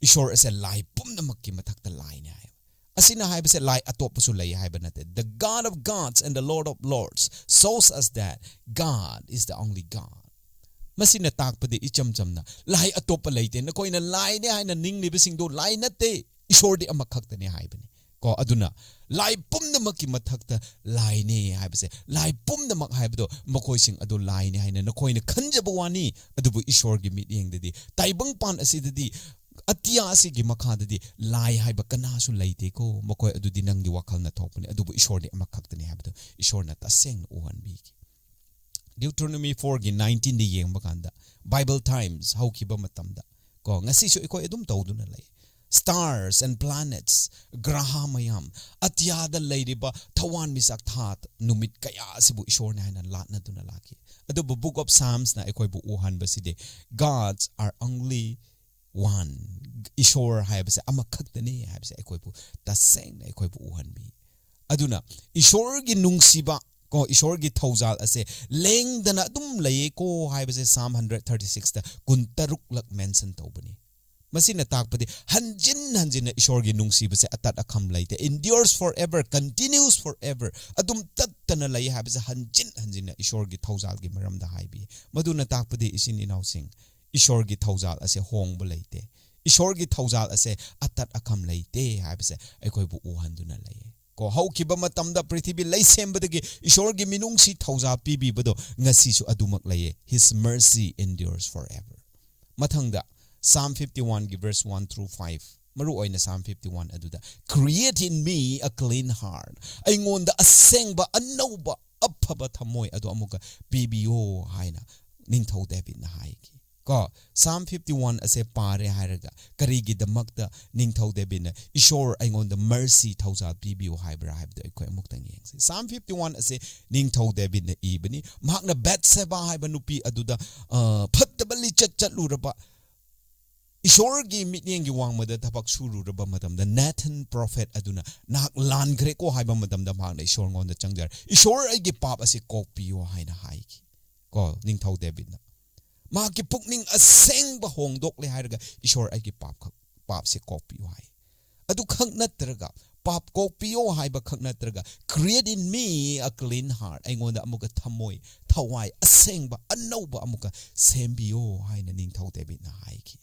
ꯏꯁꯣꯔ ꯑꯁꯦ ꯂꯥꯏ ꯄꯨꯝꯅꯃꯛꯀꯤ ꯃꯊꯛꯇ ꯂꯥꯏꯅꯤ ꯍꯥꯏ꯫ ꯑꯁꯤꯅ ꯍꯥꯏꯕꯁꯦ ꯂꯥꯏ ꯑꯇꯣꯞꯄꯁꯨ ꯂꯩ ꯍꯥꯏꯕ ꯅꯠꯇꯦ꯫ "The God of gods and the Lord of lords shows us that God is the only God." ꯃꯁꯤꯅ ꯇꯥꯛꯄꯗꯤ ꯏꯆꯝ ꯆꯝꯅ, ꯂꯥꯏ ꯑꯇꯣꯞꯄ ꯂꯩꯇꯦ, ꯅꯈꯣꯏꯅ ꯂꯥꯏꯅꯦ ꯍꯥꯏꯅ ꯅꯤꯡꯂꯤꯕꯁꯤꯡꯗꯣ ꯂꯥꯏ ꯅꯠꯇꯦ, ꯏꯁꯣꯔꯗꯤ ꯑꯃꯈꯛꯇꯅꯤ ꯍꯥꯏꯕꯅꯤ꯫ ꯀꯣ, ꯑꯗꯨꯅ ꯂꯥꯏ ꯄꯨꯝꯅꯃꯛꯀꯤ ꯃꯊꯛꯇ ꯂꯥꯏꯅꯦ ꯍꯥꯏꯕꯁꯦ, ꯂꯥꯏ ꯄꯨꯝꯅꯃꯛ ꯍꯥꯏꯕꯗꯣ ꯃꯈꯣꯏꯁꯤꯡ ꯑꯗꯨ ꯂꯥꯏꯅꯦ ꯍꯥꯏꯅ ꯅꯈꯣꯏꯅ ꯈꯟꯖꯕ ꯋꯥꯅꯤ, ꯑꯗꯨꯕꯨ ꯏꯁꯣꯔꯒꯤ ꯃꯤꯠꯌꯦꯡꯗꯗꯤ, ꯇꯥꯏꯕꯪꯄꯥꯟ ꯑꯁꯤꯗꯗꯤ, ꯑꯇꯤꯌꯥ ꯑꯁꯤꯒꯤ ꯃꯈꯥꯗꯗꯤ ꯂꯥꯏ ꯍꯥꯏꯕ ꯀꯅꯥꯁꯨ ꯂꯩꯇꯦꯀꯣ꯫ ꯃꯈꯣꯏ ꯑꯗꯨꯗꯤ ꯅꯪꯒꯤ ꯋꯥꯈꯜꯅ ꯊꯣꯛꯄꯅꯤ, ꯑꯗꯨꯕꯨ ꯏꯁꯣꯔꯗꯤ ꯑꯃꯈꯛꯇꯅꯤ ꯍꯥꯏꯕꯗꯣ ꯏꯁꯣꯔꯅ ꯇꯁꯦꯡꯅ ꯎꯍꯟꯕꯤꯈꯤ꯫ Deuteronomy four ꯒꯤ nineteen ꯗ ꯌꯦꯡꯕ ꯀꯥꯟꯗ, Bible times ꯍꯧꯈꯤꯕ ꯃꯇꯝꯗ, ꯀꯣ, ꯉꯁꯤꯁꯨ ꯑꯩꯈꯣꯏ ꯑꯗꯨꯝ ꯇꯧꯗꯨꯅ ꯂꯩ꯫ stars and planets, ꯒ꯭ꯔꯍ ꯃꯌꯥꯝ, ꯑꯇꯤꯌꯥꯗ ꯂꯩꯔꯤꯕ ꯊꯋꯥꯟꯃꯤꯆꯥꯛ, ꯊꯥ, ꯅꯨꯃꯤꯠ ꯀꯌꯥ ꯑꯁꯤꯕꯨ ꯏꯁꯣꯔꯅꯤ ꯍꯥꯏꯅ ꯂꯥꯠꯅꯗꯨꯅ ꯂꯥꯛꯈꯤ꯫ ꯑꯗꯨꯕꯨ Book of Psalmsꯅ ꯑꯩꯈꯣꯏꯕꯨ ꯎꯍꯟꯕꯁꯤꯗꯤ, "Gods are only one." ꯏꯁꯣꯔ ꯍꯥꯏꯕꯁꯦ ꯑꯃꯈꯛꯇꯅꯤ ꯍꯥꯏꯕꯁꯦ ꯑꯩꯈꯣꯏꯕꯨ ꯇꯁꯦꯡꯅ ꯑꯩꯈꯣꯏꯕꯨ ꯎꯍꯟꯕꯤ꯫ ꯑꯗꯨꯅ ꯏꯁꯣꯔꯒꯤ ꯅꯨꯡꯁꯤꯕ ꯀꯣ, ꯏꯁꯣꯔꯒꯤ ꯊꯧꯖꯥꯜ ꯑꯁꯦ ꯂꯦꯡꯗꯅ ꯑꯗꯨꯝ ꯂꯩꯌꯦꯀꯣ ꯍꯥꯏꯕꯁꯦ Psalm hundred thirty sixꯇ ꯀꯨꯟꯇꯔꯨꯛꯂꯛ mention ꯇꯧꯕꯅꯤ꯫ ꯃꯁꯤꯅ ꯇꯥꯛꯄꯗꯤ ꯍꯟꯖꯤꯟ ꯍꯟꯖꯤꯟꯅ ꯏꯁꯣꯔꯒꯤ ꯅꯨꯡꯁꯤꯕꯁꯦ ꯑꯇꯠ ꯑꯈꯝ ꯂꯩꯇꯦ, endures forever, continues forever, ꯑꯗꯨꯝ ꯇꯠꯇꯅ ꯂꯩ ꯍꯥꯏꯕꯁꯦ ꯍꯟꯖꯤꯟ ꯍꯟꯖꯤꯟꯅ ꯏꯁꯣꯔꯒꯤ ꯊꯧꯖꯥꯜꯒꯤ ꯃꯔꯝꯗ ꯍꯥꯏꯕꯤ꯫ ꯃꯗꯨꯅ ꯇꯥꯛꯄꯗꯤ, ꯏꯆꯤꯟ ꯏꯅꯥꯎꯁꯤꯡ, ꯏꯁꯣꯔꯒꯤ ꯊꯧꯖꯥꯜ ꯑꯁꯦ ꯍꯣꯡꯕ ꯂꯩꯇꯦ, ꯏꯁꯣꯔꯒꯤ ꯊꯧꯖꯥꯜ ꯑꯁꯦ ꯑꯇꯠ ꯑꯈꯝ ꯂꯩꯇꯦ ꯍꯥꯏꯕꯁꯦ ꯑꯩꯈꯣꯏꯕꯨ ꯎꯍꯟꯗꯨꯅ ꯂꯩꯌꯦ꯫ ꯀꯣ, ꯍꯧꯈꯤꯕ ꯃꯇꯝꯗ ꯄ꯭ꯔꯤꯊꯤꯕꯤ ꯂꯩꯁꯦꯝꯕꯗꯒꯤ ꯏꯁꯣꯔꯒꯤ ꯃꯤꯅꯨꯡꯁꯤ ꯊꯧꯖꯥꯜ ꯄꯤꯕꯤꯕꯗꯣ ꯉꯁꯤꯁꯨ ꯑꯗꯨꯃꯛ ꯂꯩꯌꯦ꯫ His mercy endures forever. ꯃꯊꯪꯗ Psalm fifty oneꯒꯤ verse one through five, ꯃꯔꯨ ꯑꯣꯏꯅ Psalm fifty one ꯑꯗꯨꯗ, "Create in me a clean heart." ꯑꯩꯉꯣꯟꯗ ꯑꯁꯦꯡꯕ, ꯑꯅꯧꯕ, ꯑꯐꯕ ꯊꯝꯃꯣꯏ ꯑꯗꯨ ꯑꯃꯨꯛꯀ ꯄꯤꯕꯤꯌꯣ ꯍꯥꯏꯅ ꯅꯤꯡꯊꯧ ꯗꯦꯕꯤꯠꯅ ꯍꯥꯏꯈꯤ꯫ ꯀꯣ, Psalm fifty one ꯑꯁꯦ ꯄꯥꯔꯦ ꯍꯥꯏꯔꯒ ꯀꯔꯤꯒꯤꯗꯃꯛꯇ ꯅꯤꯡꯊꯧ ꯗꯦꯕꯤꯠꯅ "ꯏꯁꯣꯔ, ꯑꯩꯉꯣꯟꯗ mercy, ꯊꯧꯖꯥꯜ ꯄꯤꯕꯤꯌꯨ" ꯍꯥꯏꯕ꯭ꯔꯥ ꯍꯥꯏꯕꯗꯣ ꯑꯩꯈꯣꯏ ꯑꯃꯨꯛꯇꯪ ꯌꯦꯡꯁꯤ꯫ Psalm fifty one ꯑꯁꯦ ꯅꯤꯡꯊꯧ ꯗꯦꯕꯤꯠꯅ ꯏꯕꯅꯤ꯫ ꯃꯍꯥꯛꯅ ꯕꯦꯠꯁꯦꯕꯥ ꯍꯥꯏꯕ ꯅꯨꯄꯤ ꯑꯗꯨꯗ, ꯑ, ꯐꯠꯇꯕ ꯂꯤꯆꯠ ꯆꯠꯂꯨꯔꯕ, ꯏꯁꯣꯔꯒꯤ ꯃꯤꯠꯌꯦꯡꯒꯤ ꯋꯥꯡꯃꯗ ꯊꯕꯛ ꯁꯨꯔꯨꯔꯕ ꯃꯇꯝꯗ, Nathan prophet ꯑꯗꯨꯅ "ꯅꯍꯥꯛ ꯂꯥꯟꯈ꯭ꯔꯦꯀꯣ" ꯍꯥꯏꯕ ꯃꯇꯝꯗ, ꯃꯍꯥꯛꯅ ꯏꯁꯣꯔꯉꯣꯟꯗ ꯆꯪꯖꯔ, "ꯏꯁꯣꯔ, ꯑꯩꯒꯤ ꯄꯥꯞ ꯑꯁꯤ ꯀꯣꯛꯄꯤꯌꯣ" ꯍꯥꯏꯅ ꯍꯥꯏꯈꯤ꯫ ꯀꯣ, ꯅꯤꯡꯊꯧ ꯗꯦꯕꯤꯠꯅ ꯃꯍꯥꯛꯀꯤ ꯄꯨꯛꯅꯤꯡ ꯑꯁꯦꯡꯕ ꯍꯣꯡꯗꯣꯛꯂꯦ ꯍꯥꯏꯔꯒ, "ꯏꯁꯣꯔ, ꯑꯩꯒꯤ ꯄꯥꯞ ꯈꯛ, ꯄꯥꯞꯁꯦ ꯀꯣꯛꯄꯤꯌꯨ" ꯍꯥꯏ꯫ ꯑꯗꯨ ꯈꯛ ꯅꯠꯇ꯭ꯔꯒ, ꯄꯥꯞ ꯀꯣꯛꯄꯤꯌꯣ ꯍꯥꯏꯕ ꯈꯛ ꯅꯠꯇ꯭ꯔꯒ, "Create in me a clean heart," ꯑꯩꯉꯣꯟꯗ ꯑꯃꯨꯛꯀ ꯊꯝꯃꯣꯏ, ꯊꯋꯥꯏ ꯑꯁꯦꯡꯕ, ꯑꯅꯧꯕ ꯑꯃꯨꯛꯀ ꯁꯦꯝꯕꯤꯌꯣ ꯍꯥꯏꯅ ꯅꯤꯡꯊꯧ ꯗꯦꯕꯤꯠꯅ ꯍꯥꯏꯈꯤ꯫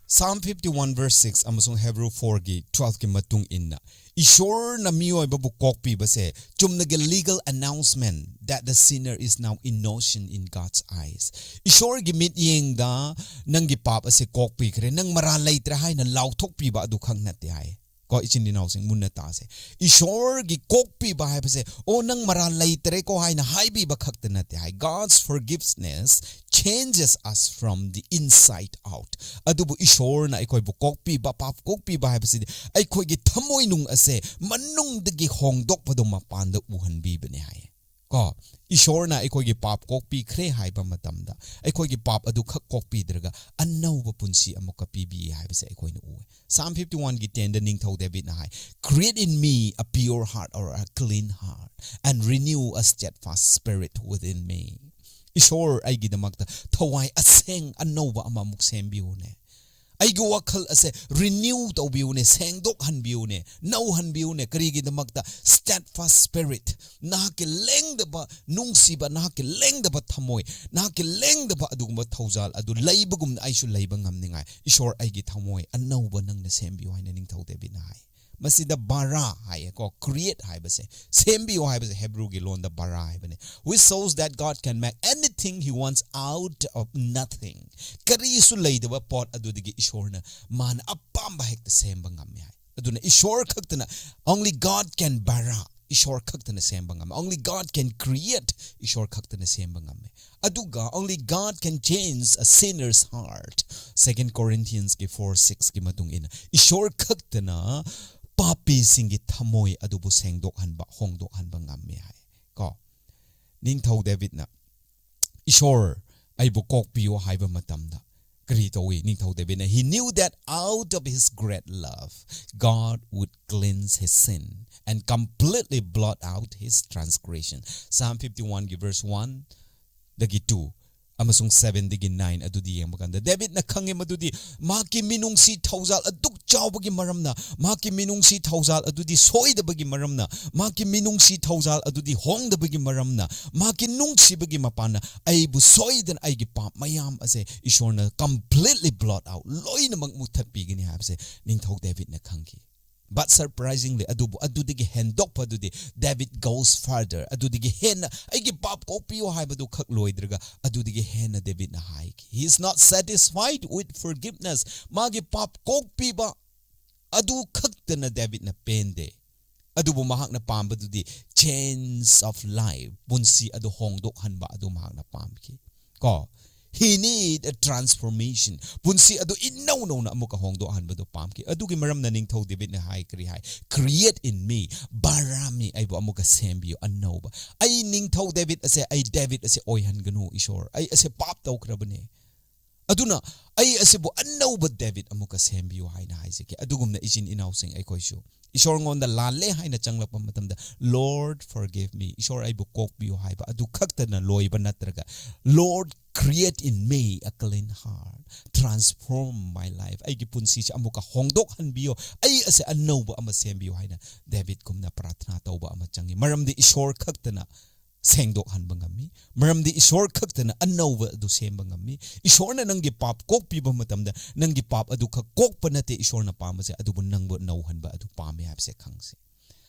Psalm fifty one verse six ꯑꯃꯁꯨꯡ Hebrew fourꯒꯤ twelveꯀꯤ ꯃꯇꯨꯡ ꯏꯟꯅ, ꯏꯁꯣꯔꯅ ꯃꯤꯑꯣꯏꯕꯕꯨ ꯀꯣꯛꯄꯤꯕꯁꯦ ꯆꯨꯝꯅꯒꯤ legal announcement that the sinner is now innocent in God's eyes. ꯏꯁꯣꯔꯒꯤ ꯃꯤꯠꯌꯦꯡꯗ ꯅꯪꯒꯤ ꯄꯥꯞ ꯑꯁꯦ ꯀꯣꯛꯄꯤꯈ꯭ꯔꯦ, ꯅꯪ ꯃꯔꯥꯜ ꯂꯩꯇ꯭ꯔꯦ ꯍꯥꯏꯅ ꯂꯥꯎꯊꯣꯛꯄꯤꯕ ꯑꯗꯨ ꯈꯛ ꯅꯠꯇꯦ ꯍꯥꯏ꯫ ꯏꯆꯤꯟ ꯏꯅꯥꯎꯁꯤꯡ, ꯃꯨꯟꯅ ꯇꯥꯁꯦ꯫ ꯏꯁꯣꯔꯒꯤ ꯀꯣꯛꯄꯤꯕ ꯍꯥꯏꯕꯁꯦ, "ꯑꯣ, ꯅꯪ ꯃꯔꯥꯜ ꯂꯩꯇ꯭ꯔꯦꯀꯣ" ꯍꯥꯏꯅ ꯍꯥꯏꯕꯤꯕ ꯈꯛꯇ ꯅꯠꯇꯦ ꯍꯥꯏ꯫ God's forgiveness changes us from the inside out. ꯑꯗꯨꯕꯨ ꯏꯁꯣꯔꯅ ꯑꯩꯈꯣꯏꯕꯨ ꯀꯣꯛꯄꯤꯕ, ꯄꯥꯞ ꯀꯣꯛꯄꯤꯕ ꯍꯥꯏꯕꯁꯤꯗꯤ ꯑꯩꯈꯣꯏꯒꯤ ꯊꯃꯣꯏꯅꯨꯡ ꯑꯁꯦ ꯃꯅꯨꯡꯗꯒꯤ ꯍꯣꯡꯗꯣꯛꯄꯗꯣ ꯃꯄꯥꯟꯗ ꯎꯍꯟꯕꯤꯕꯅꯦ ꯍꯥꯏ꯫ ꯀꯣ, ꯏꯁꯣꯔꯅ ꯑꯩꯈꯣꯏꯒꯤ ꯄꯥꯞ ꯀꯣꯛꯄꯤꯈ꯭ꯔꯦ ꯍꯥꯏꯕ ꯃꯇꯝꯗ, ꯑꯩꯈꯣꯏꯒꯤ ꯄꯥꯞ ꯑꯗꯨ ꯈꯛ ꯀꯣꯛꯄꯤꯗ꯭ꯔꯒ ꯑꯅꯧꯕ ꯄꯨꯟꯁꯤ ꯑꯃꯨꯛꯀ ꯄꯤꯕꯤ ꯍꯥꯏꯕꯁꯦ ꯑꯩꯈꯣꯏꯅ ꯎꯋꯦ꯫ Psalm fifty-one ꯒꯤ ten ꯗ ꯅꯤꯡꯊꯧ ꯗꯦꯕꯤꯗꯅ ꯍꯥꯏ, "Create in me a pure heart or a clean heart, and renew a steadfast spirit within me." ꯏꯁꯣꯔ, ꯑꯩꯒꯤꯗꯃꯛꯇ ꯊꯋꯥꯏ ꯑꯁꯦꯡ ꯑꯅꯧꯕ ꯑꯃꯃꯨꯛ ꯁꯦꯝꯕꯤꯌꯨꯅꯦ꯫ ꯑꯩꯒꯤ ꯋꯥꯈꯜ ꯑꯁꯦ renew ꯇꯧꯕꯤꯌꯨꯅꯦ, ꯁꯦꯡꯗꯣꯛꯍꯟꯕꯤꯌꯨꯅꯦ, ꯅꯧꯍꯟꯕꯤꯌꯨꯅꯦ꯫ ꯀꯔꯤꯒꯤꯗꯃꯛꯇ? Steadfast spirit, ꯅꯍꯥꯛꯀꯤ ꯂꯦꯡꯗꯕ ꯅꯨꯡꯁꯤꯕ, ꯅꯍꯥꯛꯀꯤ ꯂꯦꯡꯗꯕ ꯊꯃꯣꯏ, ꯅꯍꯥꯛꯀꯤ ꯂꯦꯡꯗꯕ ꯑꯗꯨꯒꯨꯝꯕ ꯊꯧꯖꯥꯜ ꯑꯗꯨ ꯂꯩꯕꯒꯨꯝꯅ ꯑꯩꯁꯨ ꯂꯩꯕ ꯉꯝꯅꯤꯡꯉꯥꯏ, ꯏꯁꯣꯔ, ꯑꯩꯒꯤ ꯊꯃꯣꯏ ꯑꯅꯧꯕ ꯅꯪꯅ ꯁꯦꯝꯕꯤꯌꯨ ꯍꯥꯏꯅ ꯅꯤꯡꯊꯧ ꯗꯦꯕꯤꯗꯅ ꯍꯥꯏ꯫ ꯃꯁꯤꯗ ꯕꯥꯔꯥ ꯍꯥꯏꯌꯦꯀꯣ, create ꯍꯥꯏꯕꯁꯦ, ꯁꯦꯝꯕꯤꯌꯨ ꯍꯥꯏꯕꯁꯦ ꯍꯦꯕ꯭ꯔꯨꯒꯤ ꯂꯣꯟꯗ ꯕꯥꯔꯥ ꯍꯥꯏꯕꯅꯦ, which shows that God can make anything he wants out of nothing. ꯀꯔꯤꯁꯨ ꯂꯩꯇꯕ ꯄꯣꯠ ꯑꯗꯨꯗꯒꯤ ꯏꯁꯣꯔꯅ ꯃꯥꯅ ꯑꯄꯥꯝꯕ ꯍꯦꯛꯇ ꯁꯦꯝꯕ ꯉꯝꯃꯦ ꯍꯥꯏ꯫ ꯑꯗꯨꯅ ꯏꯁꯣꯔ ꯈꯛꯇꯅ, only God can bara, ꯏꯁꯣꯔ ꯈꯛꯇꯅ ꯁꯦꯝꯕ ꯉꯝꯃꯦ, only God can create, ꯏꯁꯣꯔ ꯈꯛꯇꯅ ꯁꯦꯝꯕ ꯉꯝꯃꯦ꯫ ꯑꯗꯨꯒ only God can change a sinner's heart. Second Corinthians ꯀꯤ four six ꯀꯤ ꯃꯇꯨꯡ ꯏꯟꯅ ꯏꯁꯣꯔ ꯈꯛꯇꯅ ꯄꯥꯄꯤꯁꯤꯡꯒꯤ ꯊꯃꯣꯏ ꯑꯗꯨꯕꯨ ꯁꯦꯡꯗꯣꯛꯍꯟꯕ, ꯍꯣꯡꯗꯣꯛꯍꯟꯕ ꯉꯝꯃꯦ ꯍꯥꯏ꯫ ꯀꯣ, ꯅꯤꯡꯊꯧ ꯗꯦꯕꯤꯗꯅ, "ꯏꯁꯣꯔ, ꯑꯩꯕꯨ ꯀꯣꯛꯄꯤꯌꯨ" ꯍꯥꯏꯕ ꯃꯇꯝꯗ ꯀꯔꯤ ꯇꯧꯏ? ꯅꯤꯡꯊꯧ ꯗꯦꯕꯤꯗꯅ, "He knew that out of his great love, God would cleanse his sin and completely blot out his transgression." Psalm fifty-one ꯒꯤ verse one ꯗꯒꯤ two ꯑꯃꯁꯨꯡ seven ꯗꯒꯤ nine ꯑꯗꯨꯗꯤ ꯌꯦꯡꯕ ꯀꯥꯟꯗ, ꯗꯦꯕꯤꯗꯅ ꯈꯪꯉꯦ ꯃꯗꯨꯗꯤ ꯃꯍꯥꯛꯀꯤ ꯃꯤꯅꯨꯡꯁꯤ ꯊꯧꯖꯥꯜ ꯑꯗꯨꯛ ꯆꯥꯎꯕꯒꯤ ꯃꯔꯝꯅ, ꯃꯍꯥꯛꯀꯤ ꯃꯤꯅꯨꯡꯁꯤ ꯊꯧꯖꯥꯜ ꯑꯗꯨꯗꯤ ꯁꯣꯏꯗꯕꯒꯤ ꯃꯔꯝꯅ, ꯃꯍꯥꯛꯀꯤ ꯃꯤꯅꯨꯡꯁꯤ ꯊꯧꯖꯥꯜ ꯑꯗꯨꯗꯤ ꯍꯣꯡꯗꯕꯒꯤ ꯃꯔꯝꯅ, ꯃꯍꯥꯛꯀꯤ ꯅꯨꯡꯁꯤꯕꯒꯤ ꯃꯄꯥꯟꯅ ꯑꯩꯕꯨ ꯁꯣꯏꯗꯅ ꯑꯩꯒꯤ ꯄꯥꯞ ꯃꯌꯥꯝ ꯑꯁꯦ ꯏꯁꯣꯔꯅ completely blot out, ꯂꯣꯏꯅꯃꯛ ꯃꯨꯊꯠꯄꯤꯒꯅꯤ ꯍꯥꯏꯕꯁꯦ ꯅꯤꯡꯊꯧ ꯗꯦꯕꯤꯗꯅ ꯈꯪꯈꯤ꯫ But surprisingly, ꯑꯗꯨꯕꯨ ꯑꯗꯨꯗꯒꯤ ꯍꯦꯟꯗꯣꯛꯄ ꯑꯗꯨꯗꯤ, David goes further. ꯑꯗꯨꯗꯒꯤ ꯍꯦꯟꯅ, "ꯑꯩꯒꯤ ꯄꯥꯞ ꯀꯣꯛꯄꯤꯌꯨ" ꯍꯥꯏꯕꯗꯨ ꯈꯛ ꯂꯣꯏꯗ꯭ꯔꯒ, ꯑꯗꯨꯗꯒꯤ ꯍꯦꯟꯅ ꯗꯦꯕꯤꯗꯅ ꯍꯥꯏꯈꯤ, "He is not satisfied with forgiveness." ꯃꯥꯒꯤ ꯄꯥꯞ ꯀꯣꯛꯄꯤꯕ ꯑꯗꯨ ꯈꯛꯇꯅ ꯗꯦꯕꯤꯠꯅ ꯄꯦꯟꯗꯦ꯫ ꯑꯗꯨꯕꯨ ꯃꯍꯥꯛꯅ ꯄꯥꯝꯕꯗꯨꯗꯤ change of life, ꯄꯨꯟꯁꯤ ꯑꯗꯨ ꯍꯣꯡꯗꯣꯛꯍꯟꯕ ꯑꯗꯨ ꯃꯍꯥꯛꯅ ꯄꯥꯝꯈꯤ꯫ ꯀꯣ, he need a transformation, ꯄꯨꯟꯁꯤ ꯑꯗꯨ ꯏꯅꯧ ꯅꯧꯅ ꯑꯃꯨꯛꯀ ꯍꯣꯡꯗꯣꯛꯍꯟꯕꯗꯨ ꯄꯥꯝꯈꯤ꯫ ꯑꯗꯨꯒꯤ ꯃꯔꯝꯅ ꯅꯤꯡꯊꯧ ꯗꯦꯕꯤꯠꯅ ꯍꯥꯏ, ꯀꯔꯤ ꯍꯥꯏ? "Create in me, ꯕꯥꯔꯥꯃꯤ, ꯑꯩꯕꯨ ꯑꯃꯨꯛꯀ ꯁꯦꯝꯕꯤꯌꯨ, ꯑꯅꯧꯕ꯫ ꯑꯩ ꯅꯤꯡꯊꯧ ꯗꯦꯕꯤꯠ ꯑꯁꯦ, ꯑꯩ ꯗꯦꯕꯤꯠ ꯑꯁꯦ ꯑꯣꯏꯍꯟꯒꯅꯨ ꯏꯁꯣꯔ, ꯑꯩ ꯑꯁꯦ ꯄꯥꯞ ꯇꯧꯈ꯭ꯔꯕꯅꯦ꯫ ꯑꯗꯨꯅ ꯑꯩ ꯑꯁꯤꯕꯨ ꯑꯅꯧꯕ ꯗꯦꯕꯤꯠ ꯑꯃꯨꯛꯀ ꯁꯦꯝꯕꯤꯌꯨ" ꯍꯥꯏꯅ ꯍꯥꯏꯖꯒꯦ꯫ ꯑꯗꯨꯒꯨꯝꯅ ꯏꯆꯤꯟ ꯏꯅꯥꯎꯁꯤꯡ ꯑꯩꯈꯣꯏꯁꯨ ꯏꯁꯣꯔꯉꯣꯟꯗ ꯂꯥꯜꯂꯦ ꯍꯥꯏꯅ ꯆꯪꯂꯛꯄ ꯃꯇꯝꯗ, "Lord, forgive me, ꯏꯁꯣꯔ, ꯑꯩꯕꯨ ꯀꯣꯛꯄꯤꯌꯨ" ꯍꯥꯏꯕ ꯑꯗꯨ ꯈꯛꯇꯅ ꯂꯣꯏꯕ ꯅꯠꯇ꯭ꯔꯒ, "Lord, create in me a clean heart, transform my life, ꯑꯩꯒꯤ ꯄꯨꯟꯁꯤꯁꯦ ꯑꯃꯨꯛꯀ ꯍꯣꯡꯗꯣꯛꯍꯟꯕꯤꯌꯣ, ꯑꯩ ꯑꯁꯦ ꯑꯅꯧꯕ ꯑꯃ ꯁꯦꯝꯕꯤꯌꯣ" ꯍꯥꯏꯅ ꯗꯦꯕꯤꯠꯀꯨꯝꯅ ꯄ꯭ꯔꯥꯊꯅꯥ ꯇꯧꯕ ꯑꯃ ꯆꯪꯉꯤ꯫ ꯃꯔꯝꯗꯤ ꯏꯁꯣꯔ ꯈꯛꯇꯅ ꯁꯦꯡꯗꯣꯛꯍꯟꯕ ꯉꯝꯃꯤ꯫ ꯃꯔꯝꯗꯤ ꯏꯁꯣꯔ ꯈꯛꯇꯅ ꯑꯅꯧꯕ ꯑꯗꯨ ꯁꯦꯝꯕ ꯉꯝꯃꯤ꯫ ꯏꯁꯣꯔꯅ ꯅꯪꯒꯤ ꯄꯥꯞ ꯀꯣꯛꯄꯤꯕ ꯃꯇꯝꯗ, ꯅꯪꯒꯤ ꯄꯥꯞ ꯑꯗꯨ ꯈꯛ ꯀꯣꯛꯄ ꯅꯠꯇꯦ ꯏꯁꯣꯔꯅ ꯄꯥꯝꯕꯁꯦ, ꯑꯗꯨꯕꯨ ꯅꯪꯕꯨ ꯅꯧꯍꯟꯕ ꯑꯗꯨ ꯄꯥꯝꯃꯦ ꯍꯥꯏꯕꯁꯦ ꯈꯪꯁꯤ꯫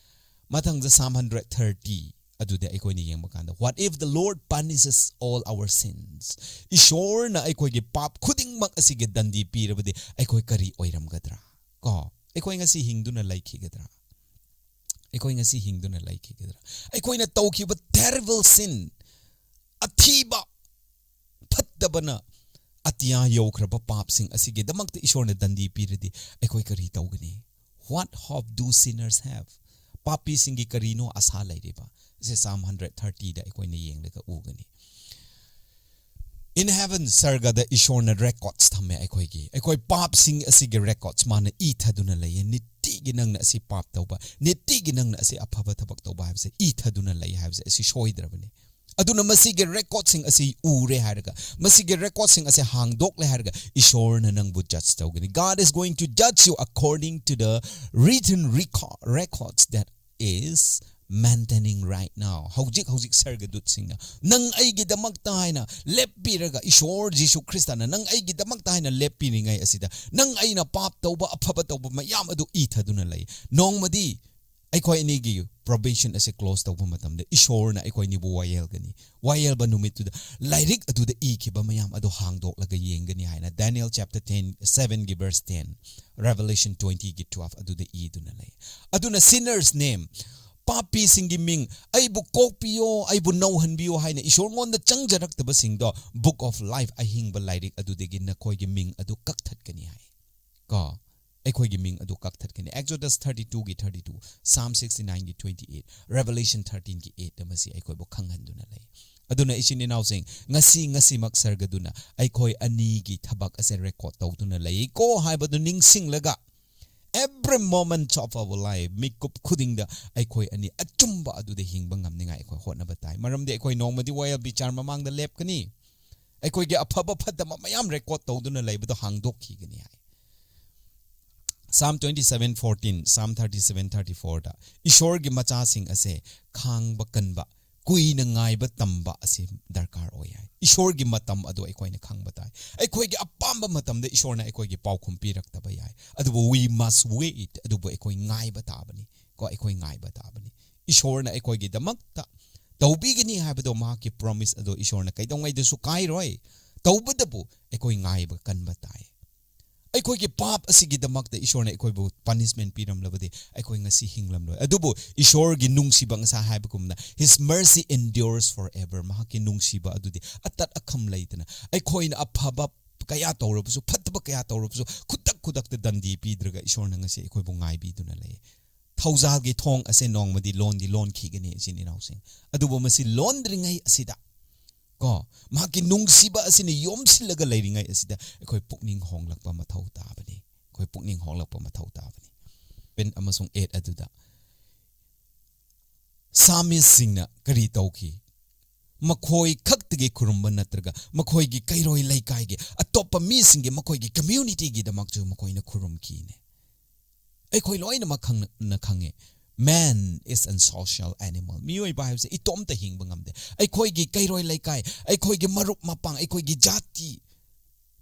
ꯃꯊꯪꯗ Psalm hundred thirty ꯑꯗꯨꯗ ꯑꯩꯈꯣꯏꯅ ꯌꯦꯡꯕ ꯀꯥꯟꯗ, "What if the Lord punishes all our sins?" ꯏꯁꯣꯔꯅ ꯑꯩꯈꯣꯏꯒꯤ ꯄꯥꯞ ꯈꯨꯗꯤꯡꯃꯛ ꯑꯁꯤꯒꯤ ꯗꯟꯗꯤ ꯄꯤꯔꯕꯗꯤ ꯑꯩꯈꯣꯏ ꯀꯔꯤ ꯑꯣꯏꯔꯝꯒꯗ꯭ꯔꯥ? ꯀꯣ, ꯑꯩꯈꯣꯏ ꯉꯁꯤ ꯍꯤꯡꯗꯨꯅ ꯂꯩꯈꯤꯒꯗ꯭ꯔꯥ? ꯑꯩꯈꯣꯏ ꯉꯁꯤ ꯍꯤꯡꯗꯨꯅ ꯂꯩꯈꯤꯒꯗ꯭ꯔꯥ? ꯑꯩꯈꯣꯏꯅ ꯇꯧꯈꯤꯕ terrible sin, ꯑꯊꯤꯕ, ꯐꯠꯇꯕꯅ ꯑꯇꯤꯌꯥ ꯌꯧꯈ꯭ꯔꯕ ꯄꯥꯞꯁꯤꯡ ꯑꯁꯤꯒꯤꯗꯃꯛꯇ ꯏꯁꯣꯔꯅ ꯗꯟꯗꯤ ꯄꯤꯔꯗꯤ ꯑꯩꯈꯣꯏ ꯀꯔꯤ ꯇꯧꯒꯅꯤ? What hope do sinners have? ꯄꯥꯄꯤꯁꯤꯡꯒꯤ ꯀꯔꯤꯅꯣ ꯑꯁꯥ ꯂꯩꯔꯤꯕ? ꯁꯦ Psalm hundred thirtyꯗ ꯑꯩꯈꯣꯏꯅ ꯌꯦꯡꯂꯒ ꯎꯒꯅꯤ꯫ In heaven, ꯁꯔꯒꯗ ꯏꯁꯣꯔꯅ records ꯊꯝꯃꯦ ꯑꯩꯈꯣꯏꯒꯤ꯫ ꯑꯩꯈꯣꯏ ꯄꯥꯞꯁꯤꯡ ꯑꯁꯤꯒꯤ records ꯃꯥꯅ ꯏꯊꯗꯨꯅ ꯂꯩꯌꯦ꯫ ꯅꯤꯇꯤꯒꯤ ꯅꯪꯅ ꯑꯁꯤ ꯄꯥꯞ ꯇꯧꯕ, ꯅꯤꯇꯤꯒꯤ ꯅꯪꯅ ꯑꯁꯤ ꯑꯐꯕ ꯊꯕꯛ ꯇꯧꯕ ꯍꯥꯏꯕꯁꯦ ꯏꯊꯗꯨꯅ ꯂꯩ ꯍꯥꯏꯕꯁꯦ ꯑꯁꯤ ꯁꯣꯏꯗ꯭ꯔꯕꯅꯤ꯫ ꯑꯗꯨꯅ ꯃꯁꯤꯒꯤ recordꯁꯤꯡ ꯑꯁꯤ ꯎꯔꯦ ꯍꯥꯏꯔꯒ, ꯃꯁꯤꯒꯤ recordꯁꯤꯡ ꯑꯁꯤ ꯍꯥꯡꯗꯣꯛꯂꯦ ꯍꯥꯏꯔꯒ ꯏꯁꯣꯔꯅ ꯅꯪꯕꯨ judge ꯇꯧꯒꯅꯤ꯫ God is going to judge you according to the written record, records that is maintaining right now. ꯍꯧꯖꯤꯛ ꯍꯧꯖꯤꯛ ꯁꯔꯒꯗꯨꯠꯁꯤꯡꯅ ꯅꯪ ꯑꯩꯒꯤꯗꯃꯛꯇ ꯍꯥꯏꯅ ꯂꯦꯞꯄꯤꯔꯒ, ꯏꯁꯣꯔ ꯖꯤꯁꯨ ꯈ꯭ꯔꯤꯁꯇꯅ ꯅꯪ ꯑꯩꯒꯤꯗꯃꯛꯇ ꯍꯥꯏꯅ ꯂꯦꯞꯄꯤꯔꯤꯉꯩ ꯑꯁꯤꯗ, ꯅꯪ ꯑꯩꯅ ꯄꯥꯞ ꯇꯧꯕ, ꯑꯐꯕ ꯇꯧꯕ ꯃꯌꯥꯝ ꯑꯗꯨ ꯏꯊꯗꯨꯅ ꯂꯩ꯫ ꯅꯣꯡꯃꯗꯤ ꯑꯩꯈꯣꯏ ꯑꯅꯤꯒꯤ probation ꯑꯁꯦ close ꯇꯧꯕ ꯃꯇꯝꯗ ꯏꯁꯣꯔꯅ ꯑꯩꯈꯣꯏ ꯑꯅꯤꯕꯨ ꯋꯥꯌꯦꯜꯒꯅꯤ꯫ ꯋꯥꯌꯦꯜꯕ ꯅꯨꯃꯤꯠꯇꯨꯗ ꯂꯥꯏꯔꯤꯛ ꯑꯗꯨꯗ ꯏꯈꯤꯕ ꯃꯌꯥꯝ ꯑꯗꯨ ꯍꯥꯡꯗꯣꯛꯂꯒ ꯌꯦꯡꯒꯅꯤ ꯍꯥꯏꯅ Daniel chapter ten, seven ꯒꯤ verse ten, Revelation twenty ꯒꯤ twelve ꯑꯗꯨꯗ ꯏꯗꯨꯅ ꯂꯩ꯫ ꯑꯗꯨꯅ sinners name, ꯄꯥꯄꯤꯁꯤꯡꯒꯤ ꯃꯤꯡ, "ꯑꯩꯕꯨ ꯀꯣꯛꯄꯤꯌꯣ, ꯑꯩꯕꯨ ꯅꯧꯍꯟꯕꯤꯌꯣ" ꯍꯥꯏꯅ ꯏꯁꯣꯔꯉꯣꯟꯗ ꯆꯪꯖꯔꯛꯇꯕꯁꯤꯡꯗꯣ book of life, ꯑꯍꯤꯡꯕ ꯂꯥꯏꯔꯤꯛ ꯑꯗꯨꯗꯒꯤ ꯅꯈꯣꯏꯒꯤ ꯃꯤꯡ ꯑꯗꯨ ꯀꯛꯊꯠꯀꯅꯤ ꯍꯥꯏ꯫ ꯀꯣ, ꯑꯩꯈꯣꯏꯒꯤ ꯃꯤꯡ ꯑꯗꯨ ꯀꯛꯊꯠꯀꯅꯤ꯫ Exodus thirty two ꯒꯤ thirty two, Psalm sixty nine ꯒꯤ twenty eight, Revelation thirteen ꯒꯤ eight ꯇ ꯃꯁꯤ ꯑꯩꯈꯣꯏꯕꯨ ꯈꯪꯍꯟꯗꯨꯅ ꯂꯩ꯫ ꯑꯗꯨꯅ ꯏꯆꯤꯟ ꯏꯅꯥꯎꯁꯤꯡ, ꯉꯁꯤ, ꯉꯁꯤꯃꯛ ꯁꯔꯒꯗꯨꯅ ꯑꯩꯈꯣꯏ ꯑꯅꯤꯒꯤ ꯊꯕꯛ ꯑꯁꯦ record ꯇꯧꯗꯨꯅ ꯂꯩꯀꯣ ꯍꯥꯏꯕꯗꯨ ꯅꯤꯡꯁꯤꯡꯂꯒ, every moment of our life, ꯃꯤꯀꯨꯞ ꯈꯨꯗꯤꯡꯗ ꯑꯩꯈꯣꯏ ꯑꯅꯤ ꯑꯆꯨꯝꯕ ꯑꯗꯨꯗ ꯍꯤꯡꯕ ꯉꯝꯅꯤꯡꯉꯥꯏ ꯑꯩꯈꯣꯏ ꯍꯣꯠꯅꯕ ꯇꯥꯏ꯫ ꯃꯔꯝꯗꯤ ꯑꯩꯈꯣꯏ ꯅꯣꯡꯃꯗꯤ ꯋꯥꯌꯦꯜ ꯕꯤꯆꯥꯔ ꯃꯃꯥꯡꯗ ꯂꯦꯞꯀꯅꯤ꯫ ꯑꯩꯈꯣꯏꯒꯤ ꯑꯐꯕ ꯐꯠꯇꯕ ꯃꯌꯥꯝ record ꯇꯧꯗꯨꯅ ꯂꯩꯕꯗꯣ ꯍꯥꯡꯗꯣꯛꯈꯤꯒꯅꯤ ꯍꯥꯏ꯫ Psalm twenty seven fourteen, Psalm thirty seven thirty four ꯗ, "ꯏꯁꯣꯔꯒꯤ ꯃꯆꯥꯁꯤꯡ ꯑꯁꯦ ꯈꯥꯡꯕ ꯀꯟꯕ, ꯀꯨꯏꯅ ꯉꯥꯏꯕ ꯇꯝꯕ ꯑꯁꯤ ꯗꯔꯀꯥꯔ ꯑꯣꯏ" ꯍꯥꯏ꯫ ꯏꯁꯣꯔꯒꯤ ꯃꯇꯝ ꯑꯗꯨ ꯑꯩꯈꯣꯏꯅ ꯈꯪꯕ ꯇꯥꯏ꯫ ꯑꯩꯈꯣꯏꯒꯤ ꯑꯄꯥꯝꯕ ꯃꯇꯝꯗ ꯏꯁꯣꯔꯅ ꯑꯩꯈꯣꯏꯒꯤ ꯄꯥꯎꯈꯨꯝ ꯄꯤꯔꯛꯇꯕ ꯌꯥꯏ, ꯑꯗꯨꯕꯨ we must wait, ꯑꯗꯨꯕꯨ ꯑꯩꯈꯣꯏ ꯉꯥꯏꯕ ꯇꯥꯕꯅꯤ꯫ ꯀꯣ, ꯑꯩꯈꯣꯏ ꯉꯥꯏꯕ ꯇꯥꯕꯅꯤ꯫ ꯏꯁꯣꯔꯅ ꯑꯩꯈꯣꯏꯒꯤꯗꯃꯛꯇ ꯇꯧꯕꯤꯒꯅꯤ ꯍꯥꯏꯕꯗꯣ, ꯃꯍꯥꯛꯀꯤ promise ꯑꯗꯣ ꯏꯁꯣꯔꯅ ꯀꯩꯗꯧꯉꯩꯗꯁꯨ ꯀꯥꯏꯔꯣꯏ꯫ ꯇꯧꯕꯗꯕꯨ ꯑꯩꯈꯣꯏ ꯉꯥꯏꯕ ꯀꯟꯕ ꯇꯥꯏ꯫ ꯑꯩꯈꯣꯏꯒꯤ ꯄꯥꯞ ꯑꯁꯤꯒꯤꯗꯃꯛꯇ ꯏꯁꯣꯔꯅ ꯑꯩꯈꯣꯏꯕꯨ punishment ꯄꯤꯔꯝꯂꯕꯗꯤ ꯑꯩꯈꯣꯏ ꯉꯁꯤ ꯍꯤꯡꯂꯝꯂꯣꯏ꯫ ꯑꯗꯨꯕꯨ ꯏꯁꯣꯔꯒꯤ ꯅꯨꯡꯁꯤꯕ, ꯉꯁꯥꯏ ꯍꯥꯏꯕꯒꯨꯝꯅ, "His mercy endures forever", ꯃꯍꯥꯛꯀꯤ ꯅꯨꯡꯁꯤꯕ ꯑꯗꯨꯗꯤ ꯑꯇꯠ ꯑꯈꯝ ꯂꯩꯇꯅ, ꯑꯩꯈꯣꯏꯅ ꯑꯐꯕ ꯀꯌꯥ ꯇꯧꯔꯕꯁꯨ, ꯐꯠꯇꯕ ꯀꯌꯥ ꯇꯧꯔꯕꯁꯨ, ꯈꯨꯗꯛ ꯈꯨꯗꯛꯇ ꯗꯟꯗꯤ ꯄꯤꯗ꯭ꯔꯒ ꯏꯁꯣꯔꯅ ꯉꯁꯤ ꯑꯩꯈꯣꯏꯕꯨ ꯉꯥꯏꯕꯤꯗꯨꯅ ꯂꯩ꯫ ꯊꯧꯖꯥꯜꯒꯤ ꯊꯣꯡ ꯑꯁꯦ ꯅꯣꯡꯃꯗꯤ ꯂꯣꯟꯗꯤ ꯂꯣꯟꯈꯤꯒꯅꯤ, ꯏꯆꯤꯟ ꯏꯅꯥꯎꯁꯤꯡ꯫ ꯑꯗꯨꯕꯨ ꯃꯁꯤ ꯂꯣꯟꯗ꯭ꯔꯤꯉꯩ ꯑꯁꯤꯗ, ꯀꯣ, ꯃꯍꯥꯛꯀꯤ ꯅꯨꯡꯁꯤꯕ ꯑꯁꯤꯅ ꯌꯣꯝꯁꯤꯜꯂꯒ ꯂꯩꯔꯤꯉꯩ ꯑꯁꯤꯗ ꯑꯩꯈꯣꯏ ꯄꯨꯛꯅꯤꯡ ꯍꯣꯡꯂꯛꯄ ꯃꯊꯧ ꯇꯥꯕꯅꯤ꯫ ꯑꯩꯈꯣꯏ ꯄꯨꯛꯅꯤꯡ ꯍꯣꯡꯂꯛꯄ ꯃꯊꯧ ꯇꯥꯕꯅꯤ꯫ Seven ꯑꯃꯁꯨꯡ eight ꯑꯗꯨꯗ, psalmistꯁꯤꯡꯅ ꯀꯔꯤ ꯇꯧꯈꯤ? ꯃꯈꯣꯏ ꯈꯛꯇꯒꯤ ꯈꯨꯔꯨꯝꯕ ꯅꯠꯇ꯭ꯔꯒ ꯃꯈꯣꯏꯒꯤ ꯀꯩꯔꯣꯏ ꯂꯩꯀꯥꯏꯒꯤ, ꯑꯇꯣꯞꯄ ꯃꯤꯁꯤꯡꯒꯤ, ꯃꯈꯣꯏꯒꯤ communityꯒꯤꯗꯃꯛꯁꯨ ꯃꯈꯣꯏꯅ ꯈꯨꯔꯨꯝꯈꯤꯅꯦ꯫ ꯑꯩꯈꯣꯏ ꯂꯣꯏꯅꯃꯛ ꯈꯪꯅ, ꯈꯪꯉꯦ, "Man is a social animal", ꯃꯤꯑꯣꯏꯕ ꯍꯥꯏꯕꯁꯦ ꯏꯇꯣꯝꯇ ꯍꯤꯡꯕ ꯉꯝꯗꯦ꯫ ꯑꯩꯈꯣꯏꯒꯤ ꯀꯩꯔꯣꯏ ꯂꯩꯀꯥꯏ, ꯑꯩꯈꯣꯏꯒꯤ ꯃꯔꯨꯞ ꯃꯄꯥꯡ, ꯑꯩꯈꯣꯏꯒꯤ ꯖꯥꯇꯤ,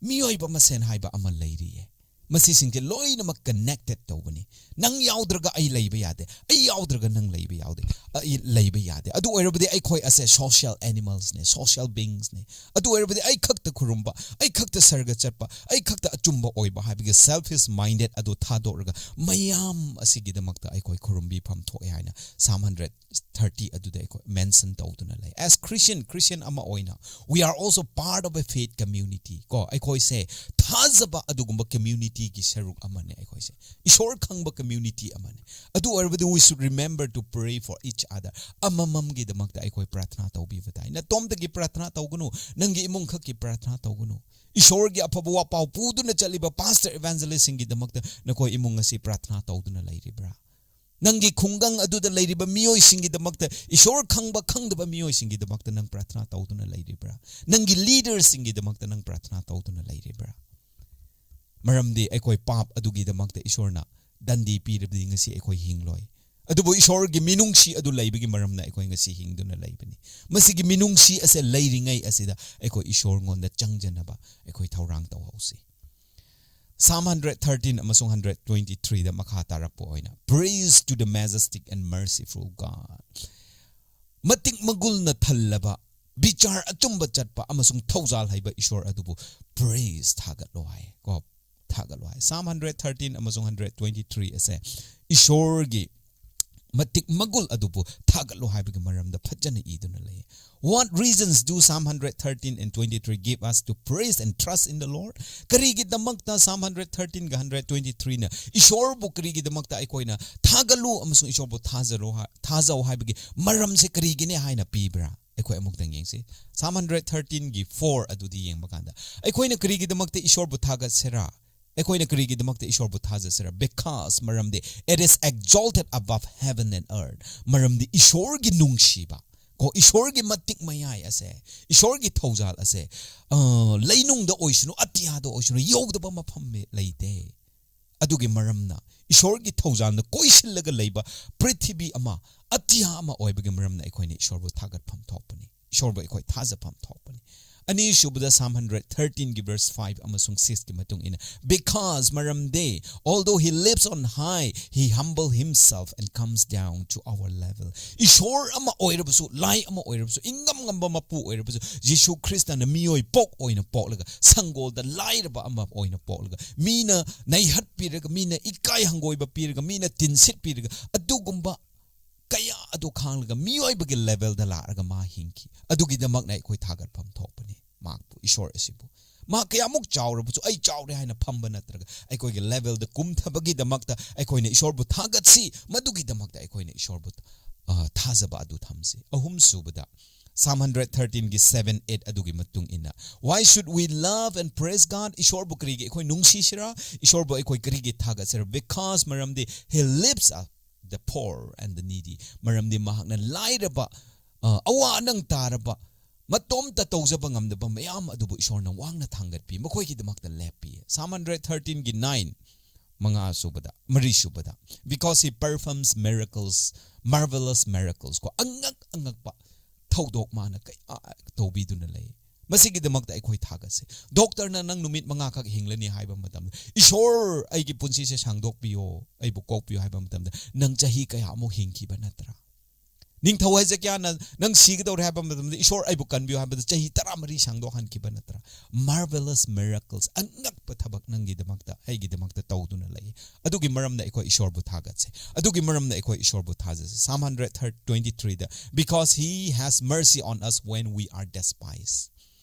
ꯃꯤꯑꯣꯏꯕ ꯃꯁꯦꯟ ꯍꯥꯏꯕ ꯑꯃ ꯂꯩꯔꯤꯌꯦ꯫ ꯃꯁꯤꯁꯤꯡꯁꯦ ꯂꯣꯏꯅꯃꯛ connected ꯇꯧꯕꯅꯤ꯫ ꯅꯪ ꯌꯥꯎꯗ꯭ꯔꯒ ꯑꯩ ꯂꯩꯕ ꯌꯥꯗꯦ, ꯑꯩ ꯌꯥꯎꯗ꯭ꯔꯒ ꯅꯪ ꯂꯩꯕ ꯌꯥꯎꯗꯦ, ꯑꯩ ꯂꯩꯕ ꯌꯥꯗꯦ꯫ ꯑꯗꯨ ꯑꯣꯏꯔꯕꯗꯤ ꯑꯩꯈꯣꯏ ꯑꯁꯦ social animals ꯅꯦ, social beings ꯅꯦ꯫ ꯑꯗꯨ ꯑꯣꯏꯔꯕꯗꯤ ꯑꯩ ꯈꯛꯇ ꯈꯨꯔꯨꯝꯕ, ꯑꯩ ꯈꯛꯇ ꯁꯔꯒ ꯆꯠꯄ, ꯑꯩ ꯈꯛꯇ ꯑꯆꯨꯝꯕ ꯑꯣꯏꯕ ꯍꯥꯏꯕꯒꯤ selfish minded ꯑꯗꯨ ꯊꯥꯗꯣꯛꯂꯒ ꯃꯌꯥꯝ ꯑꯁꯤꯒꯤꯗꯃꯛꯇ ꯑꯩꯈꯣꯏ ꯈꯨꯔꯨꯝꯕꯤꯐꯝ ꯊꯣꯛꯑꯦ ꯍꯥꯏꯅ Psalm hundred thirty ꯑꯗꯨꯗ ꯑꯩꯈꯣꯏ mention ꯇꯧꯗꯨꯅ ꯂꯩ꯫ As Christian, Christian ꯑꯃ ꯑꯣꯏꯅ, we are also part of a faith community꯫ ꯀꯣ, ꯑꯩꯈꯣꯏꯁꯦ ꯊꯥꯖꯕ ꯑꯗꯨꯒꯨꯝꯕ community ꯒꯤ ꯁꯔꯨꯛ ꯑꯃꯅꯦ ꯑꯩꯈꯣꯏꯁꯦ꯫ ꯏꯁꯣꯔ ꯈꯪꯕ community ꯑꯃꯅꯦ꯫ ꯑꯗꯨ ꯑꯣꯏꯔꯕꯗꯤ we should remember to pray for each other꯫ ꯑꯃꯃꯝꯒꯤꯗꯃꯛꯇ ꯑꯩꯈꯣꯏ ꯄ꯭ꯔꯥꯊꯅꯥ ꯇꯧꯕꯤꯕ ꯇꯥꯏ꯫ ꯅꯇꯣꯝꯇꯒꯤ ꯄ꯭ꯔꯥꯊꯅꯥ ꯇꯧꯒꯅꯨ, ꯅꯪꯒꯤ ꯏꯃꯨꯡ ꯈꯛꯀꯤ ꯄ꯭ꯔꯥꯊꯅꯥ ꯇꯧꯒꯅꯨ꯫ ꯏꯁꯣꯔꯒꯤ ꯑꯐꯕ ꯋꯥꯄꯥꯎ ꯄꯨꯗꯨꯅ ꯆꯠꯂꯤꯕ pastor evangelist ꯁꯤꯡꯒꯤꯗꯃꯛꯇ ꯅꯈꯣꯏ ꯏꯃꯨꯡ ꯑꯁꯤ ꯄ꯭ꯔꯥꯊꯅꯥ ꯇꯧꯗꯨꯅ ꯂꯩꯔꯤꯕ꯭ꯔꯥ? ꯅꯪꯒꯤ ꯈꯨꯡꯒꯪ ꯑꯗꯨꯗ ꯂꯩꯔꯤꯕ ꯃꯤꯑꯣꯏꯁꯤꯡꯒꯤꯗꯃꯛꯇ, ꯏꯁꯣꯔ ꯈꯪꯕ ꯈꯪꯗꯕ ꯃꯤꯑꯣꯏꯁꯤꯡꯒꯤꯗꯃꯛꯇ ꯅꯪ ꯄ꯭ꯔꯥꯊꯅꯥ ꯇꯧꯗꯨꯅ ꯂꯩꯔꯤꯕ꯭ꯔꯥ? ꯅꯪꯒꯤ leader ꯁꯤꯡꯒꯤꯗꯃꯛꯇ ꯅꯪ ꯄ꯭ꯔꯥꯊꯅꯥ ꯇꯧꯗꯨꯅ ꯂꯩꯔꯤꯕ꯭ꯔꯥ? ꯃꯔꯝꯗꯤ ꯑꯩꯈꯣꯏ ꯄꯥꯞ ꯑꯗꯨꯒꯤꯗꯃꯛꯇ ꯏꯁꯣꯔꯅ ꯗꯟꯗꯤ ꯄꯤꯔꯕꯗꯤ ꯉꯁꯤ ꯑꯩꯈꯣꯏ ꯍꯤꯡꯂꯣꯏ꯫ ꯑꯗꯨꯕꯨ ꯏꯁꯣꯔꯒꯤ ꯃꯤꯅꯨꯡꯁꯤ ꯑꯗꯨ ꯂꯩꯕꯒꯤ ꯃꯔꯝꯅ ꯑꯩꯈꯣꯏ ꯉꯁꯤ ꯍꯤꯡꯗꯨꯅ ꯂꯩꯕꯅꯤ꯫ ꯃꯁꯤꯒꯤ ꯃꯤꯅꯨꯡꯁꯤ ꯑꯁꯦ ꯂꯩꯔꯤꯉꯩ ꯑꯁꯤꯗ ꯑꯩꯈꯣꯏ ꯏꯁꯣꯔꯉꯣꯟꯗ ꯆꯪꯖꯅꯕ ꯑꯩꯈꯣꯏ ꯊꯧꯔꯥꯡ ꯇꯧꯍꯧꯁꯤ꯫ Psalm hundred thirteen ꯑꯃꯁꯨꯡ hundred twenty three ꯗ ꯃꯈꯥ ꯇꯥꯔꯛꯄ ꯑꯣꯏꯅ, "Praise to the majestic and merciful God." ꯃꯇꯤꯛ ꯃꯒꯨꯜꯅ ꯊꯜꯂꯕ, ꯕꯤꯆꯥꯔ ꯑꯆꯨꯝꯕ ꯆꯠꯄ ꯑꯃꯁꯨꯡ ꯊꯧꯖꯥꯜ ꯍꯩꯕ ꯏꯁꯣꯔ ꯑꯗꯨꯕꯨ praise, ꯊꯥꯒꯠꯂꯣ ꯍꯥꯏ꯫ ꯀꯣ, ꯊꯥꯒꯠꯂꯣ ꯍꯥꯏ꯫ Psalm hundred thirteen ꯑꯃꯁꯨꯡ hundred twenty three ꯑꯁꯦ ꯏꯁꯣꯔꯒꯤ ꯃꯇꯤꯛ ꯃꯒꯨꯜ ꯑꯗꯨꯕꯨ ꯊꯥꯒꯠꯂꯣ ꯍꯥꯏꯕꯒꯤ ꯃꯔꯝꯗ ꯐꯖꯅ ꯏꯗꯨꯅ ꯂꯩ꯫ What reasons do Psalm hundred thirteen and twenty three give us to praise and trust in the Lord? ꯀꯔꯤꯒꯤꯗꯃꯛꯇ Psalm hundred thirteen ꯒ hundred twenty three ꯅ ꯏꯁꯣꯔꯕꯨ ꯀꯔꯤꯒꯤꯗꯃꯛꯇ ꯑꯩꯈꯣꯏꯅ ꯊꯥꯒꯠꯂꯨ ꯑꯃꯁꯨꯡ ꯏꯁꯣꯔꯕꯨ ꯊꯥꯖꯔꯣ ꯍꯥ-, ꯊꯥꯖꯧ ꯍꯥꯏꯕꯒꯤ ꯃꯔꯝꯁꯦ ꯀꯔꯤꯒꯤꯅꯦ ꯍꯥꯏꯅ ꯄꯤꯕ꯭ꯔꯥ? ꯑꯩꯈꯣꯏ ꯑꯃꯨꯛꯇꯪ ꯌꯦꯡꯁꯤ꯫ Psalm hundred thirteen ꯒꯤ four ꯑꯗꯨꯗꯤ ꯌꯦꯡꯕ ꯀꯥꯟꯗ, ꯑꯩꯈꯣꯏꯅ ꯀꯔꯤꯒꯤꯗꯃꯛꯇ ꯏꯁꯣꯔꯕꯨ ꯊꯥꯒꯠꯁꯤꯔꯥ? ꯑꯩꯈꯣꯏꯅ ꯀꯔꯤꯒꯤꯗꯃꯛꯇ ꯏꯁꯣꯔꯕꯨ ꯊꯥꯖꯁꯤꯔꯥ? Because, ꯃꯔꯝꯗꯤ, "It is exalted above heaven and earth." ꯃꯔꯝꯗꯤ ꯏꯁꯣꯔꯒꯤ ꯅꯨꯡꯁꯤꯕ, ꯀꯣ, ꯏꯁꯣꯔꯒꯤ ꯃꯇꯤꯛ ꯃꯌꯥꯏ ꯑꯁꯦ, ꯏꯁꯣꯔꯒꯤ ꯊꯧꯖꯥꯜ ꯑꯁꯦ, ꯑ, ꯂꯩꯅꯨꯡꯗ ꯑꯣꯏꯁꯅꯨ, ꯑꯇꯤꯌꯥꯗ ꯑꯣꯏꯁꯅꯨ, ꯌꯧꯗꯕ ꯃꯐꯝ ꯂꯩꯇꯦ꯫ ꯑꯗꯨꯒꯤ ꯃꯔꯝꯅ ꯏꯁꯣꯔꯒꯤ ꯊꯧꯖꯥꯜꯅ ꯀꯣꯏꯁꯤꯜꯂꯒ ꯂꯩꯕ ꯄ꯭ꯔꯤꯊꯤꯕꯤ ꯑꯃ, ꯑꯇꯤꯌꯥ ꯑꯃ ꯑꯣꯏꯕꯒꯤ ꯃꯔꯝꯅ ꯑꯩꯈꯣꯏꯅ ꯏꯁꯣꯔꯕꯨ ꯊꯥꯒꯠꯐꯝ ꯊꯣꯛꯄꯅꯤ, ꯏꯁꯣꯔꯕꯨ ꯑꯩꯈꯣꯏ ꯊꯥꯖꯐꯝ ꯊꯣꯛꯄꯅꯤ꯫ ꯑꯅꯤꯁꯨꯕꯗ Psalm hundred thirteen ꯒꯤ verse five ꯑꯃꯁꯨꯡ six ꯀꯤ ꯃꯇꯨꯡ ꯏꯟꯅ, because ꯃꯔꯝꯗꯤ, although he lives on high, he humble himself and comes down to our level. ꯏꯁꯣꯔ ꯑꯃ ꯑꯣꯏꯔꯕꯁꯨ, ꯂꯥꯏ ꯑꯃ ꯑꯣꯏꯔꯕꯁꯨ, ꯏꯉꯝ ꯉꯝꯕ ꯃꯄꯨ ꯑꯣꯏꯔꯕꯁꯨ, ꯖꯤꯁꯨ ꯈ꯭ꯔꯤꯁꯇꯅ ꯃꯤꯑꯣꯏ ꯄꯣꯛ ꯑꯣꯏꯅ ꯄꯣꯛꯂꯒ, ꯁꯪꯒꯣꯜꯗ ꯂꯥꯏꯔꯕ ꯑꯃ ꯑꯣꯏꯅ ꯄꯣꯛꯂꯒ, ꯃꯤꯅ ꯅꯩꯍꯠꯄꯤꯔꯒ, ꯃꯤꯅ ꯏꯀꯥꯏ ꯍꯪꯒꯣꯏꯕ ꯄꯤꯔꯒ, ꯃꯤꯅ ꯇꯤꯟꯁꯤꯠꯄꯤꯔꯒ, ꯑꯗꯨꯒꯨꯝꯕ ꯀꯌꯥ ꯑꯗꯨ ꯈꯥꯡꯂꯒ ꯃꯤꯑꯣꯏꯕꯒꯤ level ꯗ ꯂꯥꯛꯂꯒ ꯃꯥ ꯍꯤꯡꯈꯤ꯫ ꯑꯗꯨꯒꯤꯗꯃꯛꯅ ꯑꯩꯈꯣꯏ ꯊꯥꯒꯠꯐꯝ ꯊꯣꯛꯄꯅꯤ꯫ ꯃꯍꯥꯛꯄꯨ, ꯏꯁꯣꯔ ꯑꯁꯤꯕꯨ, ꯃꯍꯥꯛ ꯀꯌꯥꯃꯨꯛ ꯆꯥꯎꯔꯕꯁꯨ, ꯑꯩ ꯆꯥꯎꯔꯦ ꯍꯥꯏꯅ ꯐꯝꯕ ꯅꯠꯇ꯭ꯔꯒ ꯑꯩꯈꯣꯏꯒꯤ level ꯗ ꯀꯨꯝꯊꯕꯒꯤꯗꯃꯛꯇ ꯑꯩꯈꯣꯏꯅ ꯏꯁꯣꯔꯕꯨ ꯊꯥꯒꯠꯁꯤ꯫ ꯃꯗꯨꯒꯤꯗꯃꯛꯇ ꯑꯩꯈꯣꯏꯅ ꯏꯁꯣꯔꯕꯨ, ꯑ, ꯊꯥꯖꯕ ꯑꯗꯨ ꯊꯝꯁꯤ꯫ ꯑꯍꯨꯝꯁꯨꯕꯗ, Psalm hundred thirteen ꯒꯤ seven, eight ꯑꯗꯨꯒꯤ ꯃꯇꯨꯡ ꯏꯟꯅ, why should we love and praise God? ꯏꯁꯣꯔꯕꯨ ꯀꯔꯤꯒꯤ ꯑꯩꯈꯣꯏ ꯅꯨꯡꯁꯤꯁꯤꯔꯥ? ꯏꯁꯣꯔꯕꯨ ꯑꯩꯈꯣꯏ ꯀꯔꯤꯒꯤ ꯊꯥꯒꯠꯁꯤꯔꯥ? Because ꯃꯔꯝꯗꯤ he lifts up the poor and the needy. ꯃꯔꯝꯗꯤ ꯃꯍꯥꯛꯅ ꯂꯥꯏꯔꯕ, ꯑ, ꯑꯋꯥ ꯑꯅꯪ ꯇꯥꯔꯕ, ꯃꯇꯣꯝꯇ ꯇꯧꯖꯕ ꯉꯝꯗꯕ ꯃꯌꯥꯝ ꯑꯗꯨꯕꯨ ꯏꯁꯣꯔꯅ ꯋꯥꯡꯅ ꯊꯥꯡꯒꯠꯄꯤ, ꯃꯈꯣꯏꯒꯤꯗꯃꯛꯇ ꯂꯦꯞꯄꯤ꯫ Psalm hundred thirteen ꯒꯤ nine, ꯃꯉꯥ ꯁꯨꯕꯗ, ꯃꯔꯤ ꯁꯨꯕꯗ, because he performs miracles, marvelous miracles, ꯀꯣ, ꯑꯉꯛ ꯑꯉꯛꯄ ꯊꯧꯗꯣꯛ ꯃꯥꯅ ꯀꯌꯥ ꯇꯧꯕꯤꯗꯨꯅ ꯂꯩ꯫ ꯃꯁꯤꯒꯤꯗꯃꯛꯇ ꯑꯩꯈꯣꯏ ꯊꯥꯒꯠꯁꯤ꯫ ꯗꯣꯛꯇꯔꯅ ꯅꯪ ꯅꯨꯃꯤꯠ ꯃꯉꯥꯈꯛ ꯍꯤꯡꯂꯅꯤ ꯍꯥꯏꯕ ꯃꯇꯝꯗ, "ꯏꯁꯣꯔ, ꯑꯩꯒꯤ ꯄꯨꯟꯁꯤꯁꯦ ꯁꯥꯡꯗꯣꯛꯄꯤꯌꯣ, ꯑꯩꯕꯨ ꯀꯣꯛꯄꯤꯌꯣ" ꯍꯥꯏꯕ ꯃꯇꯝꯗ, ꯅꯪ ꯆꯍꯤ ꯀꯌꯥꯃꯨꯛ ꯍꯤꯡꯈꯤꯕ ꯅꯠꯇ꯭ꯔꯥ? ꯅꯤꯡꯊꯧ ꯍꯦꯖꯦꯀꯤꯌꯥꯅ ꯅꯪ ꯁꯤꯒꯗꯧꯔꯦ ꯍꯥꯏꯕ ꯃꯇꯝꯗ, "ꯏꯁꯣꯔ, ꯑꯩꯕꯨ ꯀꯟꯕꯤꯌꯨ" ꯍꯥꯏꯕꯗ, ꯆꯍꯤ ꯇꯔꯥꯃꯔꯤ ꯁꯥꯡꯗꯣꯛꯍꯟꯈꯤꯕ ꯅꯠꯇ꯭ꯔꯥ? Marvelous miracles, ꯑꯉꯛꯄ ꯊꯕꯛ ꯅꯪꯒꯤꯗꯃꯛꯇ, ꯑꯩꯒꯤꯗꯃꯛꯇ ꯇꯧꯗꯨꯅ ꯂꯩ꯫ ꯑꯗꯨꯒꯤ ꯃꯔꯝꯅ ꯑꯩꯈꯣꯏ ꯏꯁꯣꯔꯕꯨ ꯊꯥꯒꯠꯁꯦ꯫ ꯑꯗꯨꯒꯤ ꯃꯔꯝꯅ ꯑꯩꯈꯣꯏ ꯏꯁꯣꯔꯕꯨ ꯊꯥꯖꯁꯦ꯫ Psalm hundred twenty-three the, "Because he has mercy on us when we are despised."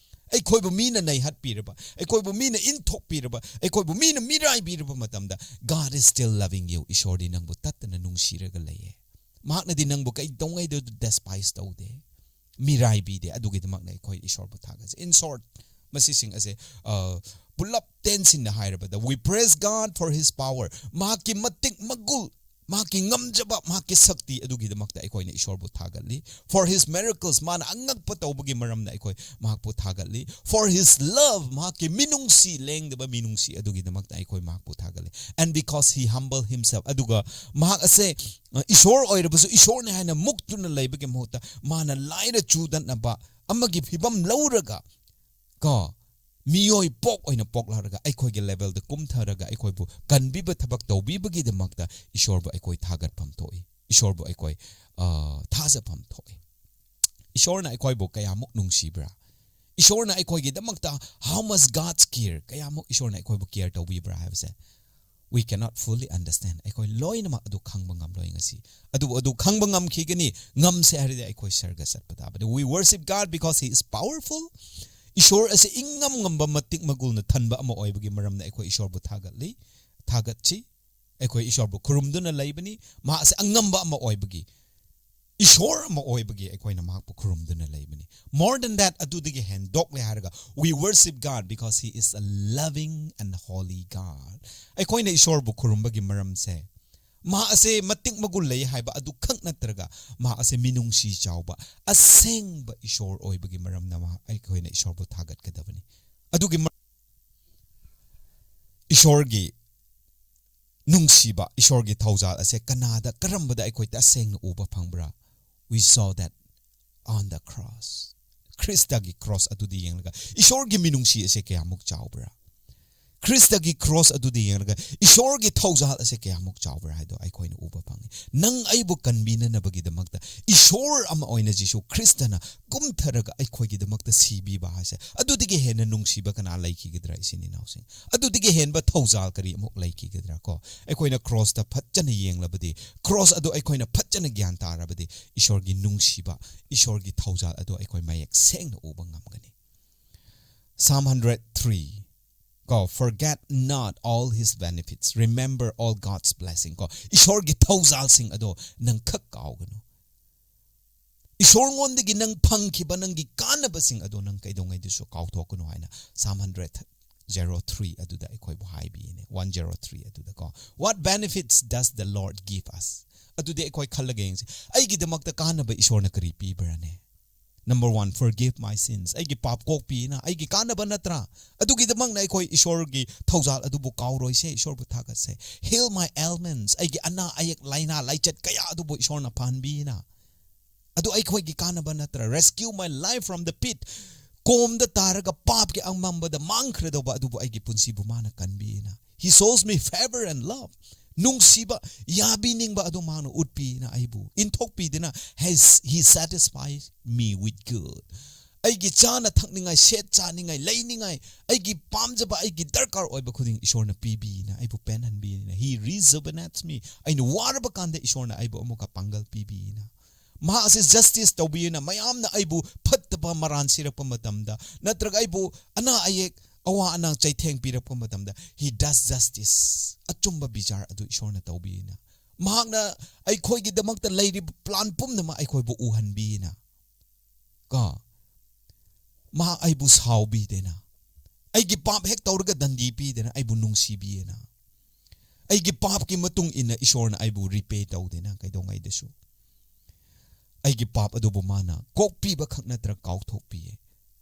ꯑꯩꯈꯣꯏꯕꯨ ꯃꯤꯅ ꯅꯩꯍꯠꯄꯤꯔꯕ, ꯑꯩꯈꯣꯏꯕꯨ ꯃꯤꯅ ꯏꯟꯊꯣꯛꯄꯤꯔꯕ, ꯑꯩꯈꯣꯏꯕꯨ ꯃꯤꯅ ꯃꯤꯔꯥꯏꯕꯤꯔꯕ ꯃꯇꯝꯗ, "God is still loving you." ꯏꯁꯣꯔꯗꯤ ꯅꯪꯕꯨ ꯇꯠꯇꯅ ꯅꯨꯡꯁꯤꯔꯒ ꯂꯩꯌꯦ꯫ ꯃꯍꯥꯛꯅꯗꯤ ꯅꯪꯕꯨ ꯀꯩꯗꯧꯉꯩꯗ despise ꯇꯧꯗꯦ, ꯃꯤꯔꯥꯏꯕꯤꯗꯦ꯫ ꯑꯗꯨꯒꯤꯗꯃꯛꯅ ꯑꯩꯈꯣꯏ ꯏꯁꯣꯔꯕꯨ ꯊꯥꯒꯠꯆꯩ꯫ In short, ꯃꯁꯤꯁꯤꯡ ꯑꯁꯦ, ꯑ, ꯄꯨꯂꯞ ꯇꯦꯟꯁꯤꯟꯅ ꯍꯥꯏꯔꯕꯗ, we praise God for his power. ꯃꯍꯥꯛꯀꯤ ꯃꯇꯤꯛ ꯃꯒꯨꯜ, ꯃꯍꯥꯛꯀꯤ ꯉꯝꯖꯕ, ꯃꯍꯥꯛꯀꯤ ꯁꯛꯇꯤ ꯑꯗꯨꯒꯤꯗꯃꯛꯇ ꯑꯩꯈꯣꯏꯅ ꯏꯁꯣꯔꯕꯨ ꯊꯥꯒꯠꯂꯤ꯫ For his miracles, ꯃꯥꯅ ꯑꯉꯛꯄ ꯇꯧꯕꯒꯤ ꯃꯔꯝꯅ ꯑꯩꯈꯣꯏ ꯃꯍꯥꯛꯄꯨ ꯊꯥꯒꯠꯂꯤ꯫ For his love, ꯃꯍꯥꯛꯀꯤ ꯃꯤꯅꯨꯡꯁꯤ, ꯂꯦꯡꯗꯕ ꯃꯤꯅꯨꯡꯁꯤ ꯑꯗꯨꯒꯤꯗꯃꯛꯇ ꯑꯩꯈꯣꯏ ꯃꯍꯥꯛꯄꯨ ꯊꯥꯒꯠꯂꯤ꯫ And because he humbled himself, ꯑꯗꯨꯒ ꯃꯍꯥꯛ ꯑꯁꯦ, ꯑ, ꯏꯁꯣꯔ ꯑꯣꯏꯔꯕꯁꯨ ꯏꯁꯣꯔꯅꯤ ꯍꯥꯏꯅ ꯃꯨꯛꯇꯨꯅ ꯂꯩꯕꯒꯤ ꯃꯍꯨꯠꯇ, ꯃꯥꯅ ꯂꯥꯏꯔ ꯆꯨꯗꯠꯅꯕ ꯑꯃꯒꯤ ꯐꯤꯕꯝ ꯂꯧꯔꯒ, ꯀꯣ, ꯃꯤꯑꯣꯏ ꯄꯣꯛ ꯑꯣꯏꯅ ꯄꯣꯛꯂꯛꯂꯒ ꯑꯩꯈꯣꯏꯒꯤ ꯂꯦꯚꯦꯜꯗ ꯀꯨꯝꯊꯔꯒ ꯑꯩꯈꯣꯏꯕꯨ ꯀꯟꯕꯤꯕ ꯊꯕꯛ ꯇꯧꯕꯤꯕꯒꯤꯗꯃꯛꯇ ꯏꯁꯣꯔꯕꯨ ꯑꯩꯈꯣꯏ ꯊꯥꯒꯠꯐꯝ ꯊꯣꯛꯏ, ꯏꯁꯣꯔꯕꯨ ꯑꯩꯈꯣꯏ ꯑ, ꯊꯥꯖꯐꯝ ꯊꯣꯛꯏ꯫ ꯏꯁꯣꯔꯅ ꯑꯩꯈꯣꯏꯕꯨ ꯀꯌꯥꯃꯨꯛ ꯅꯨꯡꯁꯤꯕ꯭ꯔꯥ? ꯏꯁꯣꯔꯅ ꯑꯩꯈꯣꯏꯒꯤꯗꯃꯛꯇ how much God's care, ꯀꯌꯥꯃꯨꯛ ꯏꯁꯣꯔꯅ ꯑꯩꯈꯣꯏꯕꯨ ꯀꯦꯌꯔ ꯇꯧꯕꯤꯕ꯭ꯔꯥ ꯍꯥꯏꯕꯁꯦ we cannot fully understand. ꯑꯩꯈꯣꯏ ꯂꯣꯏꯅꯃꯛ ꯑꯗꯨ ꯈꯪꯕ ꯉꯝꯂꯣꯏ ꯉꯁꯤ꯫ ꯑꯗꯨꯕꯨ ꯑꯗꯨ ꯈꯪꯕ ꯉꯝꯈꯤꯒꯅꯤ, ꯉꯝꯁꯦ ꯍꯥꯏꯔꯗꯤ ꯑꯩꯈꯣꯏ ꯁꯔꯒ ꯆꯠꯄ ꯇꯥꯕꯅꯤ꯫ We worship God because He is powerful. ꯏꯁꯣꯔ ꯑꯁꯤ ꯏꯉꯝ ꯉꯝꯕ, ꯃꯇꯤꯛ ꯃꯒꯨꯜꯅ ꯊꯟꯕ ꯑꯃ ꯑꯣꯏꯕꯒꯤ ꯃꯔꯝꯅ ꯑꯩꯈꯣꯏ ꯏꯁꯣꯔꯕꯨ ꯊꯥꯒꯠꯂꯤ, ꯊꯥꯒꯠꯁꯤ꯫ ꯑꯩꯈꯣꯏ ꯏꯁꯣꯔꯕꯨ ꯈꯨꯔꯨꯝꯗꯨꯅ ꯂꯩꯕꯅꯤ꯫ ꯃꯍꯥꯛ ꯑꯁꯤ ꯑꯉꯝꯕ ꯑꯃ ꯑꯣꯏꯕꯒꯤ, ꯏꯁꯣꯔ ꯑꯃ ꯑꯣꯏꯕꯒꯤ ꯑꯩꯈꯣꯏꯅ ꯃꯍꯥꯛꯄꯨ ꯈꯨꯔꯨꯝꯗꯨꯅ ꯂꯩꯕꯅꯤ꯫ More than that, ꯑꯗꯨꯗꯒꯤ ꯍꯦꯟꯗꯣꯛꯂꯦ ꯍꯥꯏꯔꯒ, we worship God because He is a loving and holy God. ꯑꯩꯈꯣꯏꯅ ꯏꯁꯣꯔꯕꯨ ꯈꯨꯔꯨꯝꯕꯒꯤ ꯃꯔꯝꯁꯦ, ꯃꯍꯥꯛ ꯑꯁꯦ ꯃꯇꯤꯛ ꯃꯒꯨꯟ ꯂꯩ ꯍꯥꯏꯕ ꯑꯗꯨ ꯈꯛ ꯅꯠꯇ꯭ꯔꯒ, ꯃꯍꯥꯛ ꯑꯁꯦ ꯃꯤꯅꯨꯡꯁꯤ ꯆꯥꯎꯕ, ꯑꯁꯦꯡꯕ ꯏꯁꯣꯔ ꯑꯣꯏꯕꯒꯤ ꯃꯔꯝꯅ ꯃꯍꯥꯛ, ꯑꯩꯈꯣꯏꯅ ꯏꯁꯣꯔꯕꯨ ꯊꯥꯒꯠꯀꯗꯕꯅꯤ꯫ ꯑꯗꯨꯒꯤ ꯃꯔ-, ꯏꯁꯣꯔꯒꯤ ꯅꯨꯡꯁꯤꯕ, ꯏꯁꯣꯔꯒꯤ ꯊꯧꯖꯥꯜ ꯑꯁꯦ ꯀꯅꯥꯗ, ꯀꯔꯝꯕꯗ ꯑꯩꯈꯣꯏ ꯇꯁꯦꯡꯅ ꯎꯕ ꯐꯪꯕ꯭ꯔꯥ? We saw that on the cross. ꯈ꯭ꯔꯤꯁꯇꯒꯤ ꯀ꯭ꯔꯣꯁ ꯑꯗꯨꯗꯤ ꯌꯦꯡꯂꯒ ꯏꯁꯣꯔꯒꯤ ꯃꯤꯅꯨꯡꯁꯤ ꯑꯁꯦ ꯀꯌꯥꯃꯨꯛ ꯆꯥꯎꯕ꯭ꯔꯥ? ꯈ꯭ꯔꯤꯁꯇꯒꯤ ꯀ꯭ꯔꯣꯁ ꯑꯗꯨꯗꯤ ꯌꯦꯡꯂꯒ ꯏꯁꯣꯔꯒꯤ ꯊꯧꯖꯥꯜ ꯑꯁꯦ ꯀꯌꯥꯃꯨꯛ ꯆꯥꯎꯕ꯭ꯔꯥ ꯍꯥꯏꯗꯣ ꯑꯩꯈꯣꯏꯅ ꯎꯕ ꯐꯪꯉꯤ꯫ ꯅꯪ ꯑꯩꯕꯨ ꯀꯟꯕꯤꯅꯅꯕꯒꯤꯗꯃꯛꯇ ꯏꯁꯣꯔ ꯑꯃ ꯑꯣꯏꯅ ꯖꯤꯁꯨ ꯈ꯭ꯔꯤꯁꯇꯅ ꯀꯨꯝꯊꯔꯒ ꯑꯩꯈꯣꯏꯒꯤꯗꯃꯛꯇ ꯁꯤꯕꯤꯕ ꯍꯥꯏꯁꯦ, ꯑꯗꯨꯗꯒꯤ ꯍꯦꯟꯅ ꯅꯨꯡꯁꯤꯕ ꯀꯅꯥ ꯂꯩꯈꯤꯒꯗ꯭ꯔꯥ, ꯏꯆꯤꯟ ꯏꯅꯥꯎꯁꯤꯡ? ꯑꯗꯨꯗꯒꯤ ꯍꯦꯟꯕ ꯊꯧꯖꯥꯜ ꯀꯔꯤ ꯑꯃꯨꯛ ꯂꯩꯈꯤꯒꯗ꯭ꯔꯥ? ꯀꯣ, ꯑꯩꯈꯣꯏꯅ ꯀ꯭ꯔꯣꯁꯇ ꯐꯖꯅ ꯌꯦꯡꯂꯕꯗꯤ, ꯀ꯭ꯔꯣꯁ ꯑꯗꯨ ꯑꯩꯈꯣꯏꯅ ꯐꯖꯅ ꯒ꯭ꯌꯥꯟ ꯇꯥꯔꯕꯗꯤ, ꯏꯁꯣꯔꯒꯤ ꯅꯨꯡꯁꯤꯕ, ꯏꯁꯣꯔꯒꯤ ꯊꯧꯖꯥꯜ ꯑꯗꯨ ꯑꯩꯈꯣꯏ ꯃꯌꯦꯛ ꯁꯦꯡꯅ ꯎꯕ ꯉꯝꯒꯅꯤ꯫ Psalm hundred three, ꯀꯣ, "Forget not all His benefits, remember all God's blessing." ꯀꯣ, ꯏꯁꯣꯔꯒꯤ ꯊꯧꯖꯥꯜꯁꯤꯡ ꯑꯗꯣ ꯅꯪ ꯈꯛ ꯀꯥꯎꯒꯅꯨ꯫ ꯏꯁꯣꯔꯉꯣꯟꯗꯒꯤ ꯅꯪ ꯐꯪꯈꯤꯕ ꯅꯪꯒꯤ ꯀꯥꯟꯅꯕꯁꯤꯡ ꯑꯗꯣ ꯅꯪ ꯀꯩꯗꯧꯉꯩꯗꯁꯨ ꯀꯥꯎꯊꯣꯛꯀꯅꯨ ꯍꯥꯏꯅ Psalm hundred zero three ꯑꯗꯨꯗ ꯑꯩꯈꯣꯏꯕꯨ ꯍꯥꯏꯕꯤꯌꯦꯅꯦ, one zero three ꯑꯗꯨꯗ ꯀꯣ꯫ "What benefits does the Lord give us?" ꯑꯗꯨꯗꯤ ꯑꯩꯈꯣꯏ ꯈꯜꯂꯒ ꯌꯦꯡꯁꯤ, ꯑꯩꯒꯤꯗꯃꯛꯇ ꯀꯥꯟꯅꯕ ꯏꯁꯣꯔꯅ ꯀꯔꯤ ꯄꯤꯕ꯭ꯔꯥꯅꯦ? Number one, "Forgive my sins." ꯑꯩꯒꯤ ꯄꯥꯞ ꯀꯣꯛꯄꯤꯅ ꯑꯩꯒꯤ ꯀꯥꯟꯅꯕ ꯅꯠꯇ꯭ꯔꯥ? ꯑꯗꯨꯒꯤꯗꯃꯛꯅ ꯑꯩꯈꯣꯏ ꯏꯁꯣꯔꯒꯤ ꯊꯧꯖꯥꯜ ꯑꯗꯨꯕꯨ ꯀꯥꯎꯔꯣꯏꯁꯦ, ꯏꯁꯣꯔꯕꯨ ꯊꯥꯒꯠꯁꯦ꯫ "Heal my ailments." ꯑꯩꯒꯤ ꯑꯅꯥ ꯑꯌꯦꯛ, ꯂꯥꯏꯅꯥ ꯂꯥꯏꯆꯠ ꯀꯌꯥ ꯑꯗꯨꯕꯨ ꯏꯁꯣꯔꯅ ꯐꯍꯟꯕꯤꯅ꯫ ꯑꯗꯨ ꯑꯩꯈꯣꯏꯒꯤ ꯀꯥꯟꯅꯕ ꯅꯠꯇ꯭ꯔꯥ? "Rescue my life from the pit." ꯀꯣꯝꯗ ꯇꯥꯔꯒ ꯄꯥꯞꯀꯤ ꯑꯃꯝꯕꯗ ꯃꯥꯡꯈ꯭ꯔꯗꯧꯕ ꯑꯗꯨꯕꯨ ꯑꯩꯒꯤ ꯄꯨꯟꯁꯤꯕꯨ ꯃꯥꯅ ꯀꯟꯕꯤꯅ꯫ He shows me favor and love. ꯅꯨꯡꯁꯤꯕ, ꯌꯥꯕꯤꯅꯤꯡꯕ ꯑꯗꯨ ꯃꯥꯅ ꯎꯠꯄꯤꯅ ꯑꯩꯕꯨ ꯏꯟꯊꯣꯛꯄꯤꯗꯅ, has, he satisfies me with good. ꯑꯩꯒꯤ ꯆꯥꯅ ꯊꯛꯅꯤꯡꯉꯥꯏ, ꯁꯦꯠ ꯆꯥꯅꯤꯡꯉꯥꯏ, ꯂꯩꯅꯤꯡꯉꯥꯏ, ꯑꯩꯒꯤ ꯄꯥꯝꯖꯕ, ꯑꯩꯒꯤ ꯗꯔꯀꯥꯔ ꯑꯣꯏꯕ ꯈꯨꯗꯤꯡ ꯏꯁꯣꯔꯅ ꯄꯤꯕꯤꯅ ꯑꯩꯕꯨ ꯄꯦꯟꯍꯟꯕꯤꯅ꯫ He rejuvenates me. ꯑꯩꯅ ꯋꯥꯔꯕ ꯀꯥꯟꯗ ꯏꯁꯣꯔꯅ ꯑꯩꯕꯨ ꯑꯃꯨꯛꯀ ꯄꯥꯡꯒꯜ ꯄꯤꯕꯤꯅ꯫ ꯃꯍꯥꯛ ꯑꯁꯤ justice ꯇꯧꯕꯤꯅ, ꯃꯌꯥꯝꯅ ꯑꯩꯕꯨ ꯐꯠꯇꯕ ꯃꯔꯥꯟ ꯁꯤꯔꯛꯄ ꯃꯇꯝꯗ, ꯅꯠꯇ꯭ꯔꯒ ꯑꯩꯕꯨ ꯑꯅꯥ ꯑꯌꯦꯛ, ꯑꯋꯥ ꯑꯅꯥ ꯆꯩꯊꯦꯡ ꯄꯤꯔꯛꯄ ꯃꯇꯝꯗ, he does justice. ꯑꯆꯨꯝꯕ ꯕꯤꯆꯥꯔ ꯑꯗꯨ ꯏꯁꯣꯔꯅ ꯇꯧꯕꯤꯅ꯫ ꯃꯍꯥꯛꯅ ꯑꯩꯈꯣꯏꯒꯤꯗꯃꯛꯇ ꯂꯩꯔꯤꯕ plan ꯄꯨꯝꯅꯃꯛ ꯑꯩꯈꯣꯏꯕꯨ ꯎꯍꯟꯕꯤꯅ꯫ ꯀꯣ, ꯃꯍꯥꯛ ꯑꯩꯕꯨ ꯁꯥꯎꯕꯤꯗꯦꯅ, ꯑꯩꯒꯤ ꯄꯥꯞ ꯍꯦꯛ ꯇꯧꯔꯒ ꯗꯟꯗꯤ ꯄꯤꯗꯦꯅ, ꯑꯩꯕꯨ ꯅꯨꯡꯁꯤꯕꯤꯌꯦꯅ꯫ ꯑꯩꯒꯤ ꯄꯥꯞꯀꯤ ꯃꯇꯨꯡ ꯏꯟꯅ ꯏꯁꯣꯔꯅ ꯑꯩꯕꯨ repay ꯇꯧꯗꯦꯅ ꯀꯩꯗꯧꯉꯩꯗꯁꯨ꯫ ꯑꯩꯒꯤ ꯄꯥꯞ ꯑꯗꯨꯕꯨ ꯃꯥꯅ ꯀꯣꯛꯄꯤꯕ ꯈꯛ ꯅꯠꯇ꯭ꯔ ꯀꯥꯎꯊꯣꯛꯄꯤꯌꯦ꯫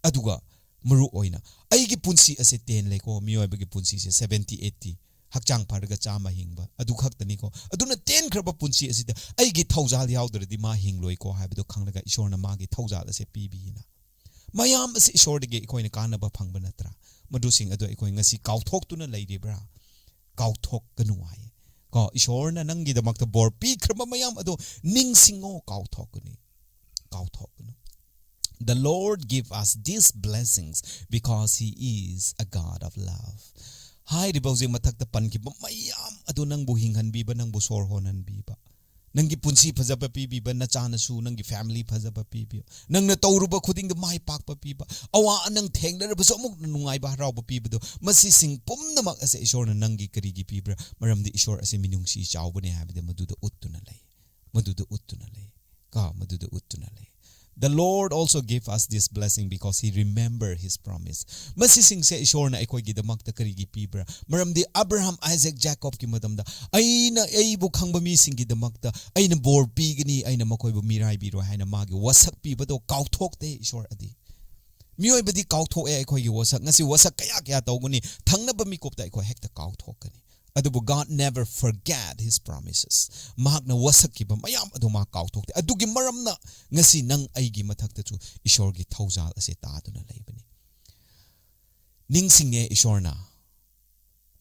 ꯑꯗꯨꯒ ꯃꯔꯨ ꯑꯣꯏꯅ ꯑꯩꯒꯤ ꯄꯨꯟꯁꯤ ꯑꯁꯦ ꯇꯦꯟꯂꯦꯀꯣ, ꯃꯤꯑꯣꯏꯕꯒꯤ ꯄꯨꯟꯁꯤꯁꯦ seventy eighty, ꯍꯛꯆꯥꯡ ꯐꯔꯒ ꯆꯥꯝꯃ ꯍꯤꯡꯕ ꯑꯗꯨ ꯈꯛꯇꯅꯤꯀꯣ꯫ ꯑꯗꯨꯅ ꯇꯦꯟꯈ꯭ꯔꯕ ꯄꯨꯟꯁꯤ ꯑꯁꯤꯗ ꯑꯩꯒꯤ ꯊꯧꯖꯥꯜ ꯌꯥꯎꯗ꯭ꯔꯗꯤ ꯃꯥ ꯍꯤꯡꯂꯣꯏꯀꯣ ꯍꯥꯏꯕꯗꯣ ꯈꯪꯂꯒ ꯏꯁꯣꯔꯅ ꯃꯥꯒꯤ ꯊꯧꯖꯥꯜ ꯑꯁꯦ ꯄꯤꯕꯤꯅ꯫ ꯃꯌꯥꯝ ꯑꯁꯤ ꯏꯁꯣꯔꯗꯒꯤ ꯑꯩꯈꯣꯏꯅ ꯀꯥꯟꯅꯕ ꯐꯪꯕ ꯅꯠꯇ꯭ꯔꯥ? ꯃꯗꯨꯁꯤꯡ ꯑꯗꯨ ꯑꯩꯈꯣꯏ ꯉꯁꯤ ꯀꯥꯎꯊꯣꯛꯇꯨꯅ ꯂꯩꯔꯤꯕ꯭ꯔꯥ? ꯀꯥꯎꯊꯣꯛꯀꯅꯨ ꯍꯥꯏꯌꯦ꯫ ꯀꯣ, ꯏꯁꯣꯔꯅ ꯅꯪꯒꯤꯗꯃꯛꯇ ꯕꯣꯔ ꯄꯤꯈ꯭ꯔꯕ ꯃꯌꯥꯝ ꯑꯗꯣ ꯅꯤꯡꯁꯤꯡꯉꯣ, ꯀꯥꯎꯊꯣꯛꯀꯅꯤ, ꯀꯥꯎꯊꯣꯛꯀꯅꯨ꯫ The Lord give us these blessings because He is a God of love. ꯍꯥꯏꯔꯤꯕ ꯍꯧꯖꯤꯛ ꯃꯊꯛꯇ ꯄꯟꯈꯤꯕ ꯃꯌꯥꯝ ꯑꯗꯨ ꯅꯪꯕꯨ ꯍꯤꯡꯍꯟꯕꯤꯕ, ꯅꯪꯕꯨ ꯁꯣꯔ ꯍꯣꯟꯍꯟꯕꯤꯕ, ꯅꯪꯒꯤ ꯄꯨꯟꯁꯤ ꯐꯖꯕ ꯄꯤꯕꯤꯕ, ꯅꯆꯥꯅꯁꯨ ꯅꯪꯒꯤ family ꯐꯖꯕ ꯄꯤꯕꯤꯕ, ꯅꯪꯅ ꯇꯧꯔꯨꯕ ꯈꯨꯗꯤꯡꯗ ꯃꯥꯏ ꯄꯥꯛꯄ ꯄꯤꯕ, ꯑꯋꯥ ꯑꯅꯪ ꯊꯦꯡꯅꯔꯕꯁꯨ ꯑꯃꯨꯛ ꯅꯨꯡꯉꯥꯏꯕ ꯍꯔꯥꯎꯕ ꯄꯤꯕꯗꯣ, ꯃꯁꯤꯁꯤꯡ ꯄꯨꯝꯅꯃꯛ ꯑꯁꯦ ꯏꯁꯣꯔꯅ ꯅꯪꯒꯤ ꯀꯔꯤꯒꯤ ꯄꯤꯕ꯭ꯔꯥ? ꯃꯔꯝꯗꯤ ꯏꯁꯣꯔ ꯑꯁꯦ ꯃꯤꯅꯨꯡꯁꯤ ꯆꯥꯎꯕꯅꯦ ꯍꯥꯏꯕꯗꯤ ꯃꯗꯨꯗ ꯎꯠꯇꯨꯅ ꯂꯩ, ꯃꯗꯨꯗ ꯎꯠꯇꯨꯅ ꯂꯩ, ꯀꯣ, ꯃꯗꯨꯗ ꯎꯠꯇꯨꯅ ꯂꯩ꯫ The Lord also give us this blessing because He remember His promise. ꯃꯁꯤꯁꯤꯡꯁꯦ ꯏꯁꯣꯔꯅ ꯑꯩꯈꯣꯏꯒꯤꯗꯃꯛꯇ ꯀꯔꯤꯒꯤ ꯄꯤꯕ꯭ꯔꯥ? ꯃꯔꯝꯗꯤ ꯑꯕ꯭ꯔꯥꯍꯥꯝ, ꯑꯥꯏꯖꯦꯛ, ꯖꯦꯀꯣꯕꯀꯤ ꯃꯇꯝꯗ ꯑꯩꯅ, ꯑꯩꯕꯨ ꯈꯪꯕ ꯃꯤꯁꯤꯡꯒꯤꯗꯃꯛꯇ ꯑꯩꯅ ꯕꯣꯔ ꯄꯤꯒꯅꯤ, ꯑꯩꯅ ꯃꯈꯣꯏꯕꯨ ꯃꯤꯔꯥꯏꯕꯤꯔꯣꯏ ꯍꯥꯏꯅ ꯃꯥꯒꯤ ꯋꯥꯁꯛ ꯄꯤꯕꯗꯣ ꯀꯥꯎꯊꯣꯛꯇꯦ ꯏꯁꯣꯔ ꯑꯗꯤ꯫ ꯃꯤꯑꯣꯏꯕꯗꯤ ꯀꯥꯎꯊꯣꯛꯑꯦ ꯑꯩꯈꯣꯏꯒꯤ ꯋꯥꯁꯛ꯫ ꯉꯁꯤ ꯋꯥꯁꯛ ꯀꯌꯥ ꯀꯌꯥ ꯇꯧꯒꯅꯤ, ꯊꯪꯅꯕ ꯃꯤꯀꯨꯞꯇ ꯑꯩꯈꯣꯏ ꯍꯦꯛꯇ ꯀꯥꯎꯊꯣꯛꯀꯅꯤ꯫ ꯑꯗꯨꯕꯨ God never forget his promises. ꯃꯍꯥꯛꯅ ꯋꯥꯁꯛꯈꯤꯕ ꯃꯌꯥꯝ ꯑꯗꯨ ꯃꯥ ꯀꯥꯎꯊꯣꯛꯇꯦ꯫ ꯑꯗꯨꯒꯤ ꯃꯔꯝꯅ ꯉꯁꯤ ꯅꯪ ꯑꯩꯒꯤ ꯃꯊꯛꯇꯁꯨ ꯏꯁꯣꯔꯒꯤ ꯊꯧꯖꯥꯜ ꯑꯁꯦ ꯇꯥꯗꯨꯅ ꯂꯩꯕꯅꯤ꯫ ꯅꯤꯡꯁꯤꯡꯉꯦ ꯏꯁꯣꯔꯅ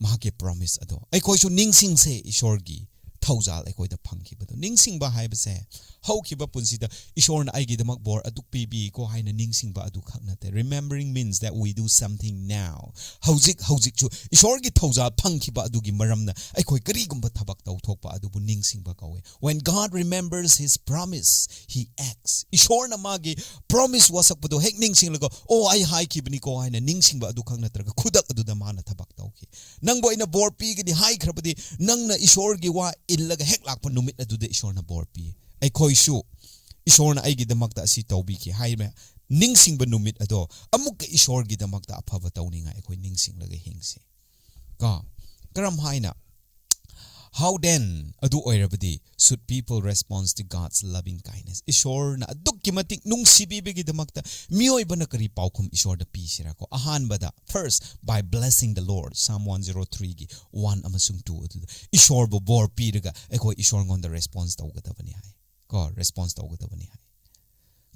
ꯃꯍꯥꯛꯀꯤ promise ꯑꯗꯣ꯫ ꯑꯩꯈꯣꯏꯁꯨ ꯅꯤꯡꯁꯤꯡꯁꯦ ꯏꯁꯣꯔꯒꯤ ꯊꯧꯖꯥꯜ ꯑꯩꯈꯣꯏꯗ ꯐꯪꯈꯤꯕꯗꯣ꯫ ꯅꯤꯡꯁꯤꯡꯕ ꯍꯥꯏꯕꯁꯦ ꯍꯧꯈꯤꯕ ꯄꯨꯟꯁꯤꯗ ꯏꯁꯣꯔꯅ ꯑꯩꯒꯤꯗꯃꯛ ꯕꯣꯔ ꯑꯗꯨꯛ ꯄꯤꯕꯤꯀꯣ ꯍꯥꯏꯅ ꯅꯤꯡꯁꯤꯡꯕ ꯑꯗꯨ ꯈꯛ ꯅꯠꯇꯦ꯫ Remembering means that we do something now. ꯍꯧꯖꯤꯛ ꯍꯧꯖꯤꯛꯁꯨ ꯏꯁꯣꯔꯒꯤ ꯊꯧꯖꯥꯜ ꯐꯪꯈꯤꯕ ꯑꯗꯨꯒꯤ ꯃꯔꯝꯅ ꯑꯩꯈꯣꯏ ꯀꯔꯤꯒꯨꯝꯕ ꯊꯕꯛ ꯇꯧꯊꯣꯛꯄ ꯑꯗꯨꯕꯨ ꯅꯤꯡꯁꯤꯡꯕ ꯀꯧꯋꯦ꯫ When God remembers his promise, he acts. ꯏꯁꯣꯔꯅ ꯃꯥꯒꯤ promise ꯋꯥꯁꯛꯄꯗꯣ ꯍꯦꯛ ꯅꯤꯡꯁꯤꯡꯂꯒ, "ꯑꯣ, ꯑꯩ ꯍꯥꯏꯈꯤꯕꯅꯤꯀꯣ" ꯍꯥꯏꯅ ꯅꯤꯡꯁꯤꯡꯕ ꯑꯗꯨ ꯈꯛ ꯅꯠꯇ꯭ꯔꯒ ꯈꯨꯗꯛ ꯑꯗꯨꯗ ꯃꯥꯅ ꯊꯕꯛ ꯇꯧꯈꯤ꯫ ꯅꯪꯕꯨ ꯑꯩꯅ ꯕꯣꯔ ꯄꯤꯒꯅꯤ ꯍꯥꯏꯈ꯭ꯔꯕꯗꯤ ꯅꯪꯅ ꯏꯁꯣꯔꯒꯤ ꯋꯥ ꯏꯜꯂꯒ ꯍꯦꯛ ꯂꯥꯛꯄ ꯅꯨꯃꯤꯠ ꯑꯗꯨꯗ ꯏꯁꯣꯔꯅ ꯕꯣꯔ ꯄꯤ꯫ ꯑꯩꯈꯣꯏꯁꯨ ꯏꯁꯣꯔꯅ ꯑꯩꯒꯤꯗꯃꯛꯇ ꯑꯁꯤ ꯇꯧꯕꯤꯈꯤ ꯍꯥꯏꯕ ꯅꯤꯡꯁꯤꯡꯕ ꯅꯨꯃꯤꯠ ꯑꯗꯣ ꯑꯃꯨꯛꯀ ꯏꯁꯣꯔꯒꯤꯗꯃꯛꯇ ꯑꯐꯕ ꯇꯧꯅꯤꯡꯉꯥꯏ ꯑꯩꯈꯣꯏ ꯅꯤꯡꯁꯤꯡꯂꯒ ꯍꯤꯡꯁꯤ꯫ ꯀꯣ? ꯀꯔꯝ ꯍꯥꯏꯅ? How then? ꯑꯗꯨ ꯑꯣꯏꯔꯕꯗꯤ, should people response to God's loving kindness? ꯏꯁꯣꯔꯅ ꯑꯗꯨꯛꯀꯤ ꯃꯇꯤꯛ ꯅꯨꯡꯁꯤꯕꯤꯕꯒꯤꯗꯃꯛꯇ ꯃꯤꯑꯣꯏꯕꯅ ꯀꯔꯤ ꯄꯥꯎꯈꯨꯝ ꯏꯁꯣꯔꯗ ꯄꯤꯁꯤꯔꯀꯣ? ꯑꯍꯥꯟꯕꯗ, first, by blessing the Lord, Psalm one zero three ꯒꯤ one ꯑꯃꯁꯨꯡ two ꯑꯗꯨꯗ ꯏꯁꯣꯔꯕꯨ ꯕꯣꯔ ꯄꯤꯔꯒ ꯑꯩꯈꯣꯏ ꯏꯁꯣꯔꯉꯣꯟꯗ response ꯇꯧꯒꯗꯕꯅꯤ ꯍꯥꯏ꯫ ꯀꯣ, response ꯇꯧꯒꯗꯕꯅꯤ ꯍꯥꯏ꯫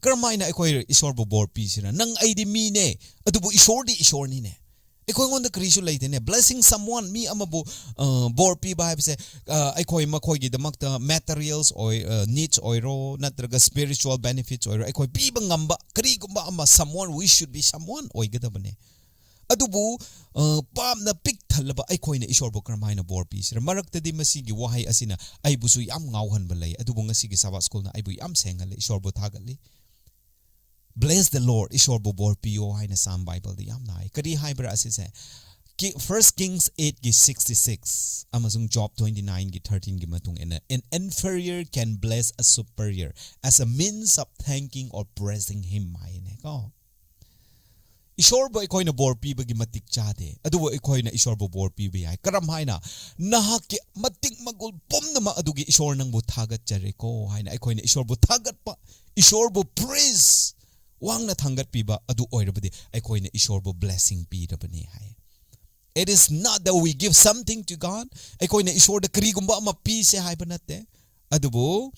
ꯀꯔꯝꯍꯥꯏꯅ ꯑꯩꯈꯣꯏ ꯏꯁꯣꯔꯕꯨ ꯕꯣꯔ ꯄꯤꯁꯤꯔ? ꯅꯪ ꯑꯩꯗꯤ ꯃꯤꯅꯦ, ꯑꯗꯨꯕꯨ ꯏꯁꯣꯔꯗꯤ ꯏꯁꯣꯔꯅꯤꯅꯦ꯫ ꯑꯩꯈꯣꯏꯉꯣꯟꯗ ꯀꯔꯤꯁꯨ ꯂꯩꯇꯦꯅꯦ꯫ Blessing someone, ꯃꯤ ꯑꯃꯕꯨ, ꯑ, ꯕꯣꯔ ꯄꯤꯕ ꯍꯥꯏꯕꯁꯦ, ꯑ, ꯑꯩꯈꯣꯏ ꯃꯈꯣꯏꯒꯤꯗꯃꯛꯇ materials ꯑꯣꯏ-, ꯑ, needs ꯑꯣꯏꯔꯣ, ꯅꯠꯇ꯭ꯔꯒ spiritual benefits ꯑꯣꯏꯔꯣ, ꯑꯩꯈꯣꯏ ꯄꯤꯕ ꯉꯝꯕ ꯀꯔꯤꯒꯨꯝꯕ ꯑꯃ, someone, we should be someone ꯑꯣꯏꯒꯗꯕꯅꯦ꯫ ꯑꯗꯨꯕꯨ, ꯑ, ꯄꯥꯞꯅ ꯄꯤꯛ ꯊꯜꯂꯕ ꯑꯩꯈꯣꯏꯅ ꯏꯁꯣꯔꯕꯨ ꯀꯔꯝꯍꯥꯏꯅ ꯕꯣꯔ ꯄꯤꯁꯤꯔ? ꯃꯔꯛꯇꯗꯤ ꯃꯁꯤꯒꯤ ꯋꯥꯍꯩ ꯑꯁꯤꯅ ꯑꯩꯕꯨꯁꯨ ꯌꯥꯝ ꯉꯥꯎꯍꯟꯕ ꯂꯩ, ꯑꯗꯨꯕꯨ ꯉꯁꯤꯒꯤ Sabbath School ꯅ ꯑꯩꯕꯨ ꯌꯥꯝ ꯁꯦꯡꯍꯜꯂꯤ, ꯏꯁꯣꯔꯕꯨ ꯊꯥꯒꯠꯂꯤ꯫ Bless the Lord, ꯏꯁꯣꯔꯕꯨ ꯕꯣꯔ ꯄꯤꯌꯣ ꯍꯥꯏꯅ Psalm Bible ꯗ ꯌꯥꯝꯅ ꯍꯥꯏ꯫ ꯀꯔꯤ ꯍꯥꯏꯕ꯭ꯔꯥ ꯑꯁꯤꯁꯦ? ꯀꯤ-, First Kings eight ꯒꯤ sixty six ꯑꯃꯁꯨꯡ Job twenty nine ꯒꯤ thirteen ꯒꯤ ꯃꯇꯨꯡ ꯏꯟꯅ, "An inferior can bless a superior as a means of thanking or praising him" ꯍꯥꯏꯅꯦ ꯀꯣ꯫ ꯏꯁꯣꯔꯕꯨ ꯑꯩꯈꯣꯏꯅ ꯕꯣꯔ ꯄꯤꯕꯒꯤ ꯃꯇꯤꯛ ꯆꯥꯗꯦ, ꯑꯗꯨꯕꯨ ꯑꯩꯈꯣꯏꯅ ꯏꯁꯣꯔꯕꯨ ꯕꯣꯔ ꯄꯤꯕ ꯌꯥꯏ꯫ ꯀꯔꯝ ꯍꯥꯏꯅ? "ꯅꯍꯥꯛꯀꯤ ꯃꯇꯤꯛ ꯃꯒꯨꯜ ꯄꯨꯝꯅꯃꯛ ꯑꯗꯨꯒꯤ ꯏꯁꯣꯔ ꯅꯪꯕꯨ ꯊꯥꯒꯠꯆꯔꯦꯀꯣ" ꯍꯥꯏꯅ ꯑꯩꯈꯣꯏꯅ ꯏꯁꯣꯔꯕꯨ ꯊꯥꯒꯠꯄ, ꯏꯁꯣꯔꯕꯨ praise, ꯋꯥꯡꯅ ꯊꯥꯡꯒꯠꯄꯤꯕ ꯑꯗꯨ ꯑꯣꯏꯔꯕꯗꯤ ꯑꯩꯈꯣꯏꯅ ꯏꯁꯣꯔꯕꯨ blessing ꯄꯤꯔꯕꯅꯤ high. It is not that we give something to God. ꯑꯩꯈꯣꯏꯅ ꯏꯁꯣꯔꯗ ꯀꯔꯤꯒꯨꯝꯕ ꯑꯃ ꯄꯤꯁꯦ ꯍꯥꯏꯕ ꯅꯠꯇꯦ꯫ ꯑꯗꯨꯕꯨ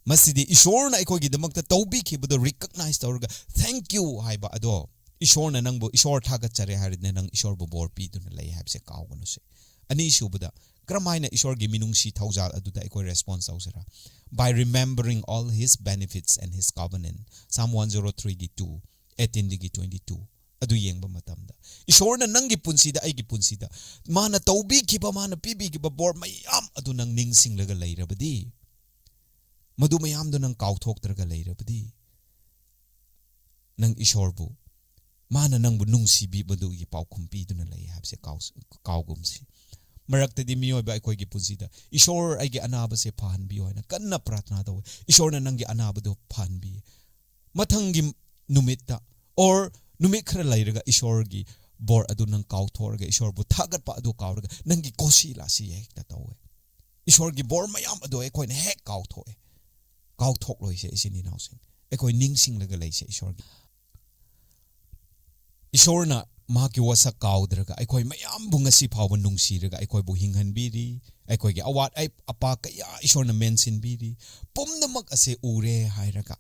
ꯃꯁꯤꯗꯤ ꯏꯁꯣꯔꯅ ꯑꯩꯈꯣꯏꯒꯤꯗꯃꯛꯇ ꯇꯧꯕꯤꯈꯤꯕꯗꯣ recognize ꯇꯧꯔꯒ thank you ꯍꯥꯏꯕ ꯑꯗꯣ, ꯏꯁꯣꯔꯅ ꯅꯪꯕꯨ, ꯏꯁꯣꯔ ꯊꯥꯒꯠꯆꯔꯦ ꯍꯥꯏꯔꯗꯤ ꯅꯪ ꯏꯁꯣꯔꯕꯨ ꯕꯣꯔ ꯄꯤꯗꯨꯅ ꯂꯩ ꯍꯥꯏꯕꯁꯦ ꯀꯥꯎꯒꯅꯨꯁꯦ꯫ ꯑꯅꯤꯁꯨꯕꯗ, ꯀꯔꯝꯍꯥꯏꯅ ꯏꯁꯣꯔꯒꯤ ꯃꯤꯅꯨꯡꯁꯤ ꯊꯧꯖꯥꯜ ꯑꯗꯨꯗ ꯑꯩꯈꯣꯏ response ꯇꯧꯁꯤꯔꯥ? By remembering all his benefits and his covenant. Psalm one zero three ꯒꯤ two, eighteen ꯗꯒꯤ twenty two꯫ ꯑꯗꯨ ꯌꯦꯡꯕ ꯃꯇꯝꯗ ꯏꯁꯣꯔꯅ ꯅꯪꯒꯤ ꯄꯨꯟꯁꯤꯗ, ꯑꯩꯒꯤ ꯄꯨꯟꯁꯤꯗ ꯃꯥꯅ ꯇꯧꯕꯤꯈꯤꯕ, ꯃꯥꯅ ꯄꯤꯕꯤꯈꯤꯕ ꯕꯣꯔ ꯃꯌꯥꯝ ꯑꯗꯨ ꯅꯪ ꯅꯤꯡꯁꯤꯡꯂꯒ ꯂꯩꯔꯕꯗꯤ, ꯃꯗꯨ ꯃꯌꯥꯝꯗꯣ ꯅꯪ ꯀꯥꯎꯊꯣꯛꯇ꯭ꯔꯒ ꯂꯩꯔꯕꯗꯤ, ꯅꯪ ꯏꯁꯣꯔꯕꯨ, ꯃꯥꯅ ꯅꯪꯕꯨ ꯅꯨꯡꯁꯤꯕꯤꯕꯗꯨꯒꯤ ꯄꯥꯎꯈꯨꯝ ꯄꯤꯗꯨꯅ ꯂꯩ ꯍꯥꯏꯕꯁꯦ ꯀꯥꯎ-, ꯀꯥꯎꯒꯨꯝꯁꯤ꯫ ꯃꯔꯛꯇꯗꯤ ꯃꯤꯑꯣꯏꯕ ꯑꯩꯈꯣꯏꯒꯤ ꯄꯨꯟꯁꯤꯗ ꯏꯁꯣꯔ ꯑꯩꯒꯤ ꯑꯅꯥꯕꯁꯦ ꯐꯍꯟꯕꯤꯌꯨ ꯍꯥꯏꯅ ꯀꯟꯅ ꯄ꯭ꯔꯥꯊꯅꯥ ꯇꯧꯋꯤ꯫ ꯏꯁꯣꯔꯅ ꯅꯪꯒꯤ ꯑꯅꯥꯕꯗꯨ ꯐꯍꯟꯕꯤ꯫ ꯃꯊꯪꯒꯤ ꯅꯨꯃꯤꯠꯇ or ꯅꯨꯃꯤꯠ ꯈꯔ ꯂꯩꯔꯒ ꯏꯁꯣꯔꯒꯤ ꯕꯣꯔ ꯑꯗꯨ ꯅꯪ ꯀꯥꯎꯊꯣꯛꯑꯒ ꯏꯁꯣꯔꯕꯨ ꯊꯥꯒꯠꯄ ꯑꯗꯨ ꯀꯥꯎꯔꯒ ꯅꯪꯒꯤ ꯀꯣꯁꯤ ꯂꯥꯁꯤ ꯍꯦꯛꯇ ꯇꯧꯋꯦ꯫ ꯏꯁꯣꯔꯒꯤ ꯕꯣꯔ ꯃꯌꯥꯝ ꯑꯗꯨ ꯑꯩꯈꯣꯏꯅ ꯍꯦꯛ ꯀꯥꯎꯊꯣꯛꯑꯦ꯫ ꯀꯥꯎꯊꯣꯛꯂꯣꯏꯁꯦ ꯏꯆꯤꯟ ꯏꯅꯥꯎꯁꯤꯡ꯫ ꯑꯩꯈꯣꯏ ꯅꯤꯡꯁꯤꯡꯂꯒ ꯂꯩꯁꯦ ꯏꯁꯣꯔꯒꯤ꯫ ꯏꯁꯣꯔꯅ ꯃꯍꯥꯛꯀꯤ ꯋꯥꯁꯛ ꯀꯥꯎꯗ꯭ꯔꯒ ꯑꯩꯈꯣꯏ ꯃꯌꯥꯝꯕꯨ ꯉꯁꯤ ꯐꯥꯎꯕ ꯅꯨꯡꯁꯤꯔꯒ ꯑꯩꯈꯣꯏꯕꯨ ꯍꯤꯡꯍꯟꯕꯤꯔꯤ꯫ ꯑꯩꯈꯣꯏꯒꯤ ꯑꯋꯥꯠ ꯑꯩ-, ꯑꯄꯥ ꯀꯌꯥ ꯏꯁꯣꯔꯅ ꯃꯦꯟꯁꯤꯟꯕꯤꯔꯤ꯫ ꯄꯨꯝꯅꯃꯛ ꯑꯁꯦ ꯎꯔꯦ ꯍꯥꯏꯔꯒ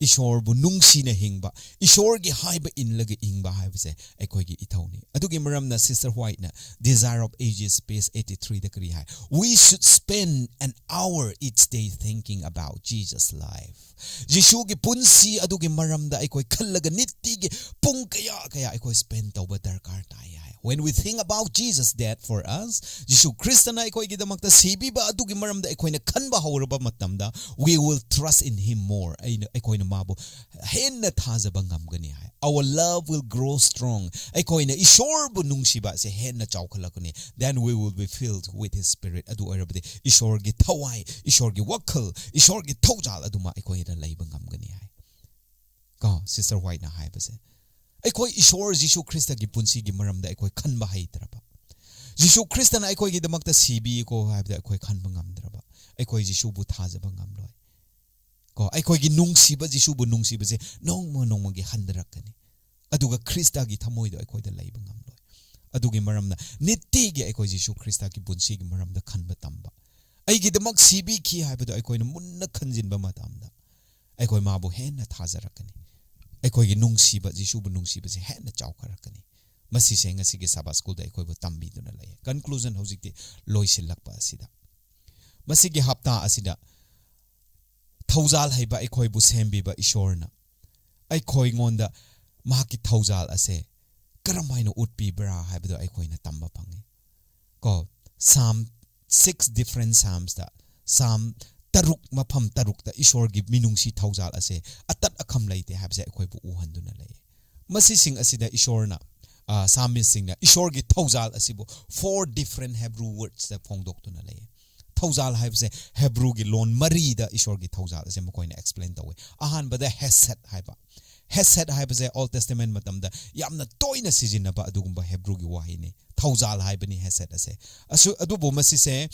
ꯏꯁꯣꯔꯕꯨ ꯅꯨꯡꯁꯤꯅ ꯍꯤꯡꯕ, ꯏꯁꯣꯔꯒꯤ ꯍꯥꯏꯕ ꯏꯟꯂꯒ ꯍꯤꯡꯕ ꯍꯥꯏꯕꯁꯦ ꯑꯩꯈꯣꯏꯒꯤ ꯏꯊꯧꯅꯤ꯫ ꯑꯗꯨꯒꯤ ꯃꯔꯝꯅ Sister Whiteꯅ Desire of Ages, page eighty three ꯗ ꯀꯔꯤ ꯍꯥꯏ? "We should spend an hour each day thinking about Jesus' life." ꯖꯤꯁꯨꯒꯤ ꯄꯨꯟꯁꯤ ꯑꯗꯨꯒꯤ ꯃꯔꯝꯗ ꯑꯩꯈꯣꯏ ꯈꯜꯂꯒ ꯅꯤꯇꯤꯒꯤ ꯄꯨꯡ ꯀꯌꯥ ꯀꯌꯥ ꯑꯩꯈꯣꯏ spend ꯇꯧꯕ ꯗꯔꯀꯥꯔ ꯇꯥꯏ ꯍꯥꯏ꯫ When we think about Jesus' death for us, ꯖꯤꯁꯨ ꯈ꯭ꯔꯤꯁꯇꯅ ꯑꯩꯈꯣꯏꯒꯤꯗꯃꯛꯇ ꯁꯤꯕꯤꯕ ꯑꯗꯨꯒꯤ ꯃꯔꯝꯗ ꯑꯩꯈꯣꯏꯅ ꯈꯟꯕ ꯍꯧꯔꯕ ꯃꯇꯝꯗ, we will trust in him more. ꯑꯩꯅ, ꯑꯩꯈꯣꯏꯅ ꯃꯥꯕꯨ ꯍꯦꯟꯅ ꯊꯥꯖꯕ ꯉꯝꯒꯅꯤ ꯍꯥꯏ꯫ Our love will grow strong. ꯑꯩꯈꯣꯏꯅ ꯏꯁꯣꯔꯕꯨ ꯅꯨꯡꯁꯤꯕ ꯑꯁꯦ ꯍꯦꯟꯅ ꯆꯥꯎꯈꯠꯂꯛꯀꯅꯤ꯫ Then we will be filled with his spirit. ꯑꯗꯨ ꯑꯣꯏꯔꯕꯗꯤ ꯏꯁꯣꯔꯒꯤ ꯊꯋꯥꯏ, ꯏꯁꯣꯔꯒꯤ ꯋꯥꯈꯜ, ꯏꯁꯣꯔꯒꯤ ꯊꯧꯖꯥꯜ ꯑꯗꯨꯃ ꯑꯩꯈꯣꯏꯅ ꯂꯩꯕ ꯉꯝꯒꯅꯤ ꯍꯥꯏ꯫ ꯀꯣ, Sister Whiteꯅ ꯍꯥꯏꯕꯁꯦ, ꯑꯩꯈꯣꯏ ꯏꯁꯣꯔ ꯖꯤꯁꯨ ꯈ꯭ꯔꯤꯁꯇꯒꯤ ꯄꯨꯟꯁꯤꯒꯤ ꯃꯔꯝꯗ ꯑꯩꯈꯣꯏ ꯈꯟꯕ ꯍꯩꯇ꯭ꯔꯕ, ꯖꯤꯁꯨ ꯈ꯭ꯔꯤꯁꯇꯅ ꯑꯩꯈꯣꯏꯒꯤꯗꯃꯛꯇ ꯁꯤꯕꯤꯀꯣ ꯍꯥꯏꯕꯗ ꯑꯩꯈꯣꯏ ꯈꯟꯕ ꯉꯝꯗ꯭ꯔꯕ, ꯑꯩꯈꯣꯏ ꯖꯤꯁꯨꯕꯨ ꯊꯥꯖꯕ ꯉꯝꯂꯣꯏ꯫ ꯀꯣ, ꯑꯩꯈꯣꯏꯒꯤ ꯅꯨꯡꯁꯤꯕ, ꯖꯤꯁꯨꯕꯨ ꯅꯨꯡꯁꯤꯕꯁꯦ ꯅꯣꯡꯃ ꯅꯣꯡꯃꯒꯤ ꯍꯟꯊꯔꯛꯀꯅꯤ꯫ ꯑꯗꯨꯒ ꯈ꯭ꯔꯤꯁꯇꯒꯤ ꯊꯃꯣꯏꯗꯣ ꯑꯩꯈꯣꯏꯗ ꯂꯩꯕ ꯉꯝꯂꯣꯏ꯫ ꯑꯗꯨꯒꯤ ꯃꯔꯝꯅ ꯅꯤꯇꯤꯒꯤ ꯑꯩꯈꯣꯏ ꯖꯤꯁꯨ ꯈ꯭ꯔꯤꯁꯇꯒꯤ ꯄꯨꯟꯁꯤꯒꯤ ꯃꯔꯝꯗ ꯈꯟꯕ ꯇꯝꯕ, ꯑꯩꯒꯤꯗꯃꯛ ꯁꯤꯕꯤꯈꯤ ꯍꯥꯏꯕꯗꯣ ꯑꯩꯈꯣꯏꯅ ꯃꯨꯟꯅ ꯈꯟꯖꯤꯟꯕ ꯃꯇꯝꯗ, ꯑꯩꯈꯣꯏ ꯃꯥꯕꯨ ꯍꯦꯟꯅ ꯊꯥꯖꯔꯛꯀꯅꯤ꯫ ꯑꯩꯈꯣꯏꯒꯤ ꯅꯨꯡꯁꯤꯕ, ꯖꯤꯁꯨꯕꯨ ꯅꯨꯡꯁꯤꯕꯁꯦ ꯍꯦꯟꯅ ꯆꯥꯎꯈꯠꯂꯛꯀꯅꯤ꯫ ꯃꯁꯤꯁꯦ ꯉꯁꯤꯒꯤ ꯁꯕꯥ ꯁ꯭ꯀꯨꯜꯗ ꯑꯩꯈꯣꯏꯕꯨ ꯇꯝꯕꯤꯗꯨꯅ ꯂꯩ꯫ ꯀꯟꯀ꯭ꯂꯨꯖꯟ ꯍꯧꯖꯤꯛꯇꯤ ꯂꯣꯏꯁꯤꯜꯂꯛꯄ ꯑꯁꯤꯗ, ꯃꯁꯤꯒꯤ ꯍꯞꯇꯥ ꯑꯁꯤꯗ ꯊꯧꯖꯥꯜ ꯍꯩꯕ ꯑꯩꯈꯣꯏꯕꯨ ꯁꯦꯝꯕꯤꯕ ꯏꯁꯣꯔꯅ ꯑꯩꯈꯣꯏꯉꯣꯟꯗ ꯃꯍꯥꯛꯀꯤ ꯊꯧꯖꯥꯜ ꯑꯁꯦ ꯀꯔꯝ ꯍꯥꯏꯅ ꯎꯠꯄꯤꯕ꯭ꯔꯥ ꯍꯥꯏꯕꯗꯣ ꯑꯩꯈꯣꯏꯅ ꯇꯝꯕ ꯐꯪꯉꯤ꯫ ꯀꯣ, Psalm, six different Psalmsꯇ, Psalm ꯇꯔꯨꯛ, ꯃꯐꯝ ꯇꯔꯨꯛꯇ ꯏꯁꯣꯔꯒꯤ ꯃꯤꯅꯨꯡꯁꯤ ꯊꯧꯖꯥꯜ ꯑꯁꯦ ꯑꯇꯠ ꯑꯈꯝ ꯂꯩꯇꯦ ꯍꯥꯏꯕꯁꯦ ꯑꯩꯈꯣꯏꯕꯨ ꯎꯍꯟꯗꯨꯅ ꯂꯩꯌꯦ꯫ ꯃꯁꯤꯁꯤꯡ ꯑꯁꯤꯗ ꯏꯁꯣꯔꯅ, ꯑ, Psalmistꯁꯤꯡꯅ ꯏꯁꯣꯔꯒꯤ ꯊꯧꯖꯥꯜ ꯑꯁꯤꯕꯨ four different Hebrew wordsꯇ ꯐꯣꯡꯗꯣꯛꯇꯨꯅ ꯂꯩꯌꯦ꯫ ꯊꯧꯖꯥꯜ ꯍꯥꯏꯕꯁꯦ ꯍꯦꯕ꯭ꯔꯨꯒꯤ ꯂꯣꯟ ꯃꯔꯤꯗ ꯏꯁꯣꯔꯒꯤ ꯊꯧꯖꯥꯜ ꯑꯁꯦ ꯃꯈꯣꯏꯅ explain ꯇꯧꯋꯦ꯫ ꯑꯍꯥꯟꯕꯗ hesed ꯍꯥꯏꯕ꯫ Hesed ꯍꯥꯏꯕꯁꯦ Old Testament ꯃꯇꯝꯗ ꯌꯥꯝꯅ ꯇꯣꯏꯅ ꯁꯤꯖꯤꯟꯅꯕ ꯑꯗꯨꯒꯨꯝꯕ ꯍꯦꯕ꯭ꯔꯨꯒꯤ ꯋꯥꯍꯩꯅꯤ꯫ ꯊꯧꯖꯥꯜ ꯍꯥꯏꯕꯅꯤ hesed ꯑꯁꯦ꯫ ꯑꯁꯨ-, ꯑꯗꯨꯕꯨ ꯃꯁꯤꯁꯦ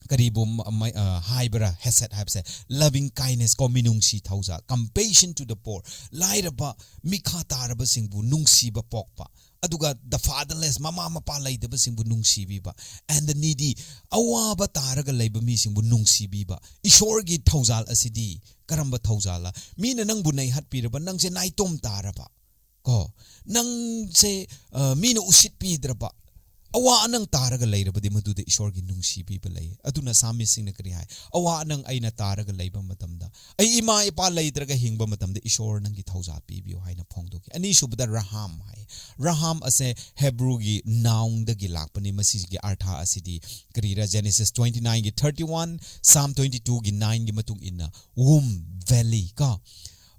ꯀꯔꯤꯕꯨ ꯃ-, ꯃ-, ꯑ, ꯍꯥꯏꯕ꯭ꯔꯥ? Hesed ꯍꯥꯏꯕꯁꯦ loving kindness ꯀꯣ, ꯃꯤꯅꯨꯡꯁꯤ ꯊꯧꯖꯥꯜ, compassion to the poor, ꯂꯥꯏꯔꯕ, ꯃꯤꯈꯥ ꯇꯥꯔꯕꯁꯤꯡꯕꯨ ꯅꯨꯡꯁꯤꯕ ꯄꯣꯛꯄ, ꯑꯗꯨꯒ the fatherless, ꯃꯃꯥ ꯃꯄꯥ ꯂꯩꯇꯕꯁꯤꯡꯕꯨ ꯅꯨꯡꯁꯤꯕꯤꯕ, and the needy, ꯑꯋꯥꯕ ꯇꯥꯔꯒ ꯂꯩꯕ ꯃꯤꯁꯤꯡꯕꯨ ꯅꯨꯡꯁꯤꯕꯤꯕ꯫ ꯏꯁꯣꯔꯒꯤ ꯊꯧꯖꯥꯜ ꯑꯁꯤꯗꯤ ꯀꯔꯝꯕ ꯊꯧꯖꯥꯜꯂ? ꯃꯤꯅ ꯅꯪꯕꯨ ꯅꯩꯍꯠꯄꯤꯔꯕ, ꯅꯪꯁꯦ ꯅꯥꯏꯇꯣꯝ ꯇꯥꯔꯕ, ꯀꯣ, ꯅꯪꯁꯦ, ꯑ, ꯃꯤꯅ ꯎꯁꯤꯠꯄꯤꯗ꯭ꯔꯕ, ꯑꯋꯥ ꯑꯅꯪ ꯇꯥꯔꯒ ꯂꯩꯔꯕꯗꯤ ꯃꯗꯨꯗ ꯏꯁꯣꯔꯒꯤ ꯅꯨꯡꯁꯤꯕꯤꯕ ꯂꯩ꯫ ꯑꯗꯨꯅ ꯁꯥꯃꯤꯁꯤꯡꯅ ꯀꯔꯤ ꯍꯥꯏ? "ꯑꯋꯥ ꯑꯅꯪ ꯑꯩꯅ ꯇꯥꯔꯒ ꯂꯩꯕ ꯃꯇꯝꯗ, ꯑꯩ ꯏꯃꯥ ꯏꯄꯥ ꯂꯩꯇ꯭ꯔꯒ ꯍꯤꯡꯕ ꯃꯇꯝꯗ ꯏꯁꯣꯔ ꯅꯪꯒꯤ ꯊꯧꯖꯥꯜ ꯄꯤꯕꯤꯌꯨ" ꯍꯥꯏꯅ ꯐꯣꯡꯗꯣꯛꯈꯤ꯫ ꯑꯅꯤꯁꯨꯕꯗ ꯔꯍꯥꯝ ꯍꯥꯏ꯫ ꯔꯍꯥꯝ ꯑꯁꯦ ꯍꯦꯕ꯭ꯔꯨꯒꯤ nounꯗꯒꯤ ꯂꯥꯛꯄꯅꯤ꯫ ꯃꯁꯤꯒꯤ ꯑꯔꯊ ꯑꯁꯤꯗꯤ ꯀꯔꯤꯔ? Genesis twenty-nineꯒꯤ thirty-one, Psalm twenty-twoꯒꯤ nineꯒꯤ ꯃꯇꯨꯡ ꯏꯟꯅ womb, belly ꯀꯣ,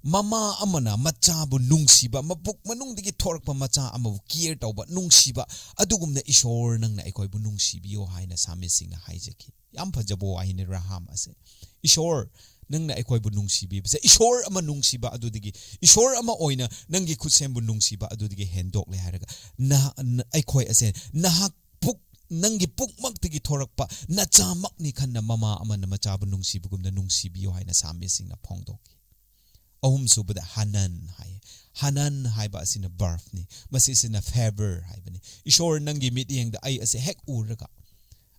ꯃꯃꯥ ꯑꯃꯅ ꯃꯆꯥꯕꯨ ꯅꯨꯡꯁꯤꯕ, ꯃꯄꯨꯛ ꯃꯅꯨꯡꯗꯒꯤ ꯊꯣꯔꯛꯄ ꯃꯆꯥ ꯑꯃꯕꯨ care ꯇꯧꯕ, ꯅꯨꯡꯁꯤꯕ, ꯑꯗꯨꯒꯨꯝꯅ ꯏꯁꯣꯔ ꯅꯪꯅ ꯑꯩꯈꯣꯏꯕꯨ ꯅꯨꯡꯁꯤꯕꯤꯌꯣ ꯍꯥꯏꯅ ꯁꯥꯃꯤꯁꯤꯡꯅ ꯍꯥꯏꯖꯈꯤ꯫ ꯌꯥꯝ ꯐꯖꯕ ꯋꯥꯍꯩꯅꯤ ꯔꯍꯥꯝ ꯑꯁꯦ꯫ ꯏꯁꯣꯔ ꯅꯪꯅ ꯑꯩꯈꯣꯏꯕꯨ ꯅꯨꯡꯁꯤꯕꯤꯕꯁꯦ, ꯏꯁꯣꯔ ꯑꯃ ꯅꯨꯡꯁꯤꯕ, ꯑꯗꯨꯗꯒꯤ ꯏꯁꯣꯔ ꯑꯃ ꯑꯣꯏꯅ ꯅꯪꯒꯤ ꯈꯨꯠꯁꯦꯝꯕꯨ ꯅꯨꯡꯁꯤꯕ ꯑꯗꯨꯗꯒꯤ ꯍꯦꯟꯗꯣꯛꯂꯦ ꯍꯥꯏꯔꯒ, ꯅꯍ-, ꯅ-, ꯑꯩꯈꯣꯏ ꯑꯁꯦ ꯅꯍꯥꯛ ꯄꯨꯛ, ꯅꯪꯒꯤ ꯄꯨꯛꯃꯛꯇꯒꯤ ꯊꯣꯔꯛꯄ ꯅꯆꯥꯃꯛꯅꯤ ꯈꯟꯅ ꯃꯃꯥ ꯑꯃꯅ ꯃꯆꯥꯕꯨ ꯅꯨꯡꯁꯤꯕꯒꯨꯝꯅ ꯅꯨꯡꯁꯤꯕꯤꯌꯨ ꯍꯥꯏꯅ ꯁꯥꯃꯤꯁꯤꯡꯅ ꯐꯣꯡꯗꯣꯛꯈꯤ꯫ ꯑꯍꯨꯝꯁꯨꯕꯗ ꯍꯅꯟ ꯍꯥꯏ꯫ ꯍꯅꯟ ꯍꯥꯏꯕ ꯑꯁꯤꯅ verb ꯅꯤ꯫ ꯃꯁꯤꯁꯤꯅ favor ꯍꯥꯏꯕꯅꯤ꯫ ꯏꯁꯣꯔ, ꯅꯪꯒꯤ ꯃꯤꯠꯌꯦꯡꯗ ꯑꯩ ꯑꯁꯤ ꯍꯦꯛ ꯎꯔꯒ,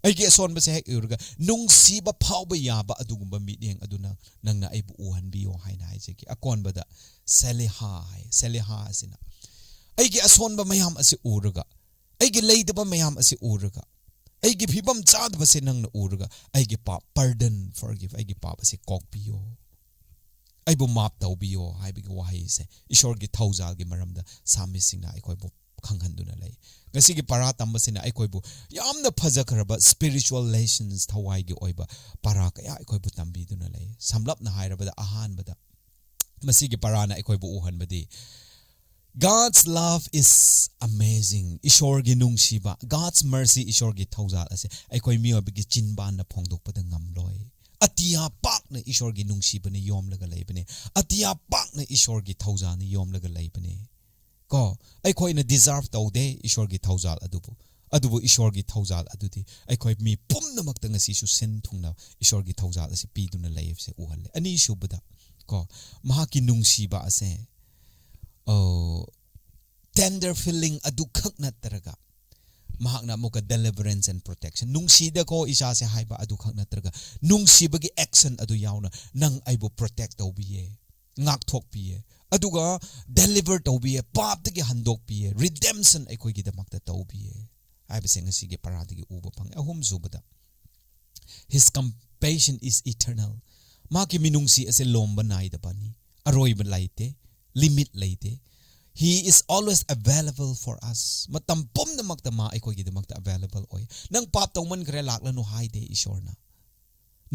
ꯑꯩꯒꯤ ꯑꯁꯣꯟꯕꯁꯦ ꯍꯦꯛ ꯎꯔꯒ, ꯅꯨꯡꯁꯤꯕ ꯐꯥꯎꯕ ꯌꯥꯕ ꯑꯗꯨꯒꯨꯝꯕ ꯃꯤꯠꯌꯦꯡ ꯑꯗꯨꯅ ꯅꯪꯅ ꯑꯩꯕꯨ ꯎꯍꯟꯕꯤꯌꯣ ꯍꯥꯏꯅ ꯍꯥꯏꯖꯒꯦ꯫ ꯑꯀꯣꯟꯕꯗ ꯁꯦꯂꯤꯍꯥ ꯍꯥꯏ꯫ ꯁꯦꯂꯤꯍꯥ ꯑꯁꯤꯅ ꯑꯩꯒꯤ ꯑꯁꯣꯟꯕ ꯃꯌꯥꯝ ꯑꯁꯤ ꯎꯔꯒ, ꯑꯩꯒꯤ ꯂꯩꯇꯕ ꯃꯌꯥꯝ ꯑꯁꯤ ꯎꯔꯒ, ꯑꯩꯒꯤ ꯐꯤꯕꯝ ꯆꯥꯗꯕꯁꯦ ꯅꯪꯅ ꯎꯔꯒ, ꯑꯩꯒꯤ ꯄꯥꯞ, pardon, forgive, ꯑꯩꯒꯤ ꯄꯥꯞ ꯑꯁꯤ ꯀꯣꯛꯄꯤꯌꯣ, ꯑꯩꯕꯨ ꯃꯥꯞ ꯇꯧꯕꯤꯌꯣ ꯍꯥꯏꯕꯒꯤ ꯋꯥꯍꯩꯁꯦ ꯏꯁꯣꯔꯒꯤ ꯊꯧꯖꯥꯜꯒꯤ ꯃꯔꯝꯗ ꯁꯥꯃꯤꯁꯤꯡꯅ ꯑꯩꯈꯣꯏꯕꯨ ꯈꯪꯍꯟꯗꯨꯅ ꯂꯩ꯫ ꯉꯁꯤꯒꯤ ꯄꯔꯥ ꯇꯝꯕꯁꯤꯅ ꯑꯩꯈꯣꯏꯕꯨ ꯌꯥꯝꯅ ꯐꯖꯈ꯭ꯔꯕ spiritual lessons, ꯊꯋꯥꯏꯒꯤ ꯑꯣꯏꯕ ꯄꯔꯥ ꯀꯌꯥ ꯑꯩꯈꯣꯏꯕꯨ ꯇꯝꯕꯤꯗꯨꯅ ꯂꯩ꯫ ꯁꯝꯂꯞꯅ ꯍꯥꯏꯔꯕꯗ, ꯑꯍꯥꯟꯕꯗ ꯃꯁꯤꯒꯤ ꯄꯔꯥꯅ ꯑꯩꯈꯣꯏꯕꯨ ꯎꯍꯟꯕꯗꯤ, God's love is amazing. ꯏꯁꯣꯔꯒꯤ ꯅꯨꯡꯁꯤꯕ, God's mercy, ꯏꯁꯣꯔꯒꯤ ꯊꯧꯖꯥꯜ ꯑꯁꯦ ꯑꯩꯈꯣꯏ ꯃꯤꯑꯣꯏꯕꯒꯤ ꯆꯤꯟꯕꯥꯟꯅ ꯐꯣꯡꯗꯣꯛꯄꯗ ꯉꯝꯂꯣꯏ꯫ ꯑꯇꯤꯌꯥ ꯄꯥꯛꯅ ꯏꯁꯣꯔꯒꯤ ꯅꯨꯡꯁꯤꯕꯅ ꯌꯣꯝꯂꯒ ꯂꯩꯕꯅꯦ꯫ ꯑꯇꯤꯌꯥ ꯄꯥꯛꯅ ꯏꯁꯣꯔꯒꯤ ꯊꯧꯖꯥꯜꯅ ꯌꯣꯝꯂꯒ ꯂꯩꯕꯅꯦ꯫ ꯀꯣ, ꯑꯩꯈꯣꯏꯅ deserve ꯇꯧꯗꯦ ꯏꯁꯣꯔꯒꯤ ꯊꯧꯖꯥꯜ ꯑꯗꯨꯕꯨ, ꯑꯗꯨꯕꯨ ꯏꯁꯣꯔꯒꯤ ꯊꯧꯖꯥꯜ ꯑꯗꯨꯗꯤ ꯑꯩꯈꯣꯏ ꯃꯤ ꯄꯨꯝꯅꯃꯛꯇ ꯉꯁꯤꯁꯨ ꯁꯤꯟ ꯊꯨꯡꯅ ꯏꯁꯣꯔꯒꯤ ꯊꯧꯖꯥꯜ ꯑꯁꯤ ꯄꯤꯗꯨꯅ ꯂꯩꯕꯁꯦ ꯎꯍꯜꯂꯦ꯫ ꯑꯅꯤꯁꯨꯕꯗ, ꯀꯣ, ꯃꯍꯥꯛꯀꯤ ꯅꯨꯡꯁꯤꯕ ꯑꯁꯦ, ꯑꯣ, tender feeling ꯑꯗꯨꯈꯛ ꯅꯠꯇ꯭ꯔꯒ, ꯃꯍꯥꯛꯅ ꯑꯃꯨꯛꯀ deliverance and protection, ꯅꯨꯡꯁꯤꯗꯀꯣ ꯏꯆꯥꯁꯦ ꯍꯥꯏꯕ ꯑꯗꯨꯈꯛ ꯅꯠꯇ꯭ꯔꯒ, ꯅꯨꯡꯁꯤꯕꯒꯤ action ꯑꯗꯨ ꯌꯥꯎꯅ ꯅꯪ ꯑꯩꯕꯨ protect ꯇꯧꯕꯤꯌꯦ, ꯉꯥꯛꯊꯣꯛꯄꯤꯌꯦ, ꯑꯗꯨꯒ deliver ꯇꯧꯕꯤꯌꯦ, ꯄꯥꯞꯇꯒꯤ ꯍꯟꯗꯣꯛꯄꯤꯌꯦ, redemption ꯑꯩꯈꯣꯏꯒꯤꯗꯃꯛꯇ ꯇꯧꯕꯤꯌꯦ ꯍꯥꯏꯕꯁꯦ ꯉꯁꯤꯒꯤ ꯄꯔꯥꯗꯒꯤ ꯎꯕ ꯐꯪꯉꯦ꯫ ꯑꯍꯨꯝꯁꯨꯕꯗ, His compassion is eternal. ꯃꯍꯥꯛꯀꯤ ꯃꯤꯅꯨꯡꯁꯤ ꯑꯁꯦ ꯂꯣꯝꯕ ꯅꯥꯏꯗꯕꯅꯤ, ꯑꯔꯣꯏꯕ ꯂꯩꯇꯦ, limit ꯂꯩꯇꯦ꯫ He is always available for us. ꯃꯇꯝ ꯄꯨꯝꯅꯃꯛꯇ ꯃꯥ ꯑꯩꯈꯣꯏꯒꯤꯗꯃꯛꯇ available ꯑꯣꯏ꯫ ꯅꯪ ꯄꯥꯞ ꯇꯧꯃꯟꯈ꯭ꯔꯦ, ꯂꯥꯛꯂꯅꯨ ꯍꯥꯏꯗꯦ ꯏꯁꯣꯔꯅ꯫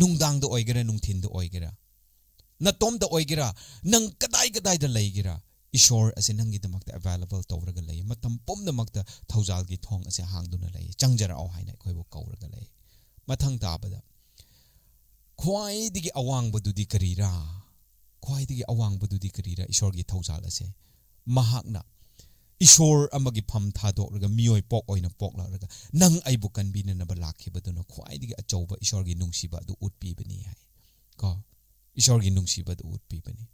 ꯅꯨꯡꯗꯥꯡꯗ ꯑꯣꯏꯒꯦꯔꯥ, ꯅꯨꯡꯊꯤꯟꯗ ꯑꯣꯏꯒꯦꯔꯥ, ꯅꯇꯣꯝꯇ ꯑꯣꯏꯒꯦꯔꯥ, ꯅꯪ ꯀꯗꯥꯏ ꯀꯗꯥꯏꯗ ꯂꯩꯒꯦꯔꯥ, ꯏꯁꯣꯔ ꯑꯁꯤ ꯅꯪꯒꯤꯗꯃꯛꯇ available ꯇꯧꯔꯒ ꯂꯩ꯫ ꯃꯇꯝ ꯄꯨꯝꯅꯃꯛꯇ ꯊꯧꯖꯥꯜꯒꯤ ꯊꯣꯡ ꯑꯁꯤ ꯍꯥꯡꯗꯨꯅ ꯂꯩ꯫ ꯆꯪꯖꯔꯛꯑꯣ ꯍꯥꯏꯅ ꯑꯩꯈꯣꯏꯕꯨ ꯀꯧꯔꯒ ꯂꯩ꯫ ꯃꯊꯪ ꯇꯥꯕꯗ, ꯈ꯭ꯋꯥꯏꯗꯒꯤ ꯑꯋꯥꯡꯕꯗꯨꯗꯤ ꯀꯔꯤꯔꯥ? ꯈ꯭ꯋꯥꯏꯗꯒꯤ ꯑꯋꯥꯡꯕꯗꯨꯗꯤ ꯀꯔꯤꯔꯥ? ꯏꯁꯣꯔꯒꯤ ꯊꯧꯖꯥꯜ ꯑꯁꯦ, ꯃꯍꯥꯛꯅ ꯏꯁꯣꯔ ꯑꯃꯒꯤ ꯐꯝ ꯊꯥꯗꯣꯛꯂꯒ ꯃꯤꯑꯣꯏ ꯄꯣꯛ ꯑꯣꯏꯅ ꯄꯣꯛꯂꯛꯂꯒ ꯅꯪ ꯑꯩꯕꯨ ꯀꯟꯕꯤꯅꯅꯕ ꯂꯥꯛꯈꯤꯕꯗꯨꯅ ꯈ꯭ꯋꯥꯏꯗꯒꯤ ꯑꯆꯧꯕ ꯏꯁꯣꯔꯒꯤ ꯅꯨꯡꯁꯤꯕ ꯑꯗꯨ ꯎꯠꯄꯤꯕꯅꯤ ꯍꯥꯏ꯫ ꯀꯣ, ꯏꯁꯣꯔꯒꯤ ꯅꯨꯡꯁꯤꯕ ꯑꯗꯨ ꯎꯠꯄꯤꯕꯅꯤ꯫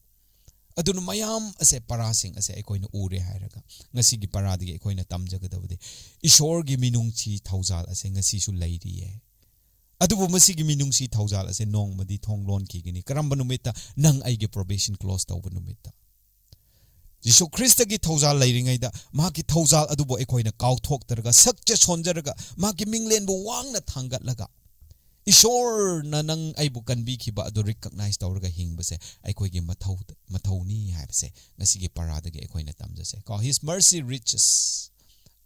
ꯑꯗꯨꯅ ꯃꯌꯥꯝ ꯑꯁꯦ, ꯄꯔꯥꯁꯤꯡ ꯑꯁꯦ ꯑꯩꯈꯣꯏꯅ ꯎꯔꯦ ꯍꯥꯏꯔꯒ, ꯉꯁꯤꯒꯤ ꯄꯔꯥꯗꯒꯤ ꯑꯩꯈꯣꯏꯅ ꯇꯝꯖꯒꯗꯕꯗꯤ, ꯏꯁꯣꯔꯒꯤ ꯃꯤꯅꯨꯡꯁꯤ ꯊꯧꯖꯥꯜ ꯑꯁꯦ ꯉꯁꯤꯁꯨ ꯂꯩꯔꯤꯌꯦ꯫ ꯑꯗꯨꯕꯨ ꯃꯁꯤꯒꯤ ꯃꯤꯅꯨꯡꯁꯤ ꯊꯧꯖꯥꯜ ꯑꯁꯦ ꯅꯣꯡꯃꯗꯤ ꯊꯣꯡ ꯂꯣꯟꯈꯤꯒꯅꯤ꯫ ꯀꯔꯝꯕ ꯅꯨꯃꯤꯠꯇ? ꯅꯪ ꯑꯩꯒꯤ probation close ꯇꯧꯕ ꯅꯨꯃꯤꯠꯇ꯫ ꯌꯤꯁꯨ ꯈ꯭ꯔꯤꯁꯇꯒꯤ ꯊꯧꯖꯥꯜ ꯂꯩꯔꯤꯉꯩꯗ, ꯃꯍꯥꯛꯀꯤ ꯊꯧꯖꯥꯜ ꯑꯗꯨꯕꯨ ꯑꯩꯈꯣꯏꯅ ꯀꯥꯎꯊꯣꯛꯇ꯭ꯔꯒ, ꯁꯛꯆ ꯁꯣꯟꯖꯔꯒ, ꯃꯍꯥꯛꯀꯤ ꯃꯤꯡꯂꯦꯟꯕꯨ ꯋꯥꯡꯅ ꯊꯥꯡꯒꯠꯂꯒ, ꯏꯁꯣꯔꯅ ꯅꯪ ꯑꯩꯕꯨ ꯀꯟꯕꯤꯈꯤꯕ ꯑꯗꯨ recognize ꯇꯧꯔꯒ ꯍꯤꯡꯕꯁꯦ ꯑꯩꯈꯣꯏꯒꯤ ꯃꯊꯧ, ꯃꯊꯧꯅꯤ ꯍꯥꯏꯕꯁꯦ ꯉꯁꯤꯒꯤ ꯄꯔꯥꯗꯒꯤ ꯑꯩꯈꯣꯏꯅ ꯇꯝꯖꯁꯦ ꯀꯣ꯫ His mercy reaches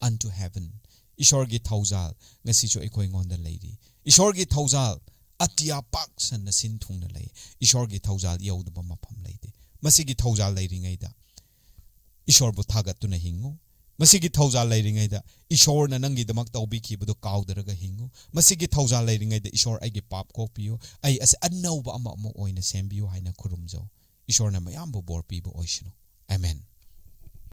unto heaven. ꯏꯁꯣꯔꯒꯤ ꯊꯧꯖꯥꯜ ꯉꯁꯤꯁꯨ ꯑꯩꯈꯣꯏꯉꯣꯟꯗ ꯂꯩꯔꯤ꯫ ꯏꯁꯣꯔꯒꯤ ꯊꯧꯖꯥꯜ ꯑꯇꯤꯌꯥ ꯄꯥꯛ ꯁꯟꯅ ꯁꯤꯟ ꯊꯨꯡꯅ ꯂꯩ꯫ ꯏꯁꯣꯔꯒꯤ ꯊꯧꯖꯥꯜ ꯌꯧꯗꯕ ꯃꯐꯝ ꯂꯩꯇꯦ꯫ ꯃꯁꯤꯒꯤ ꯊꯧꯖꯥꯜ ꯂꯩꯔꯤꯉꯩꯗ ꯏꯁꯣꯔꯕꯨ ꯊꯥꯒꯠꯇꯨꯅ ꯍꯤꯡꯉꯨ꯫ ꯃꯁꯤꯒꯤ ꯊꯧꯖꯥꯜ ꯂꯩꯔꯤꯉꯩꯗ ꯏꯁꯣꯔꯅ ꯅꯪꯒꯤꯗꯃꯛ ꯇꯧꯕꯤꯈꯤꯕꯗꯨ ꯀꯥꯎꯗꯔꯒ ꯍꯤꯡꯉꯨ꯫ ꯃꯁꯤꯒꯤ ꯊꯧꯖꯥꯜ ꯂꯩꯔꯤꯉꯩꯗ ꯏꯁꯣꯔ, ꯑꯩꯒꯤ ꯄꯥꯞ ꯀꯣꯛꯄꯤꯌꯨ, ꯑꯩ ꯑꯁꯦ ꯑꯅꯧꯕ ꯑꯃ ꯑꯃꯨꯛ ꯑꯣꯏꯅ ꯁꯦꯝꯕꯤꯌꯨ ꯍꯥꯏꯅ ꯈꯨꯔꯨꯝꯖꯧ꯫ ꯏꯁꯣꯔꯅ ꯃꯌꯥꯝꯕꯨ ꯕꯣꯔ ꯄꯤꯕ ꯑꯣꯏꯁꯅꯨ꯫ ꯑꯃꯦꯟ꯫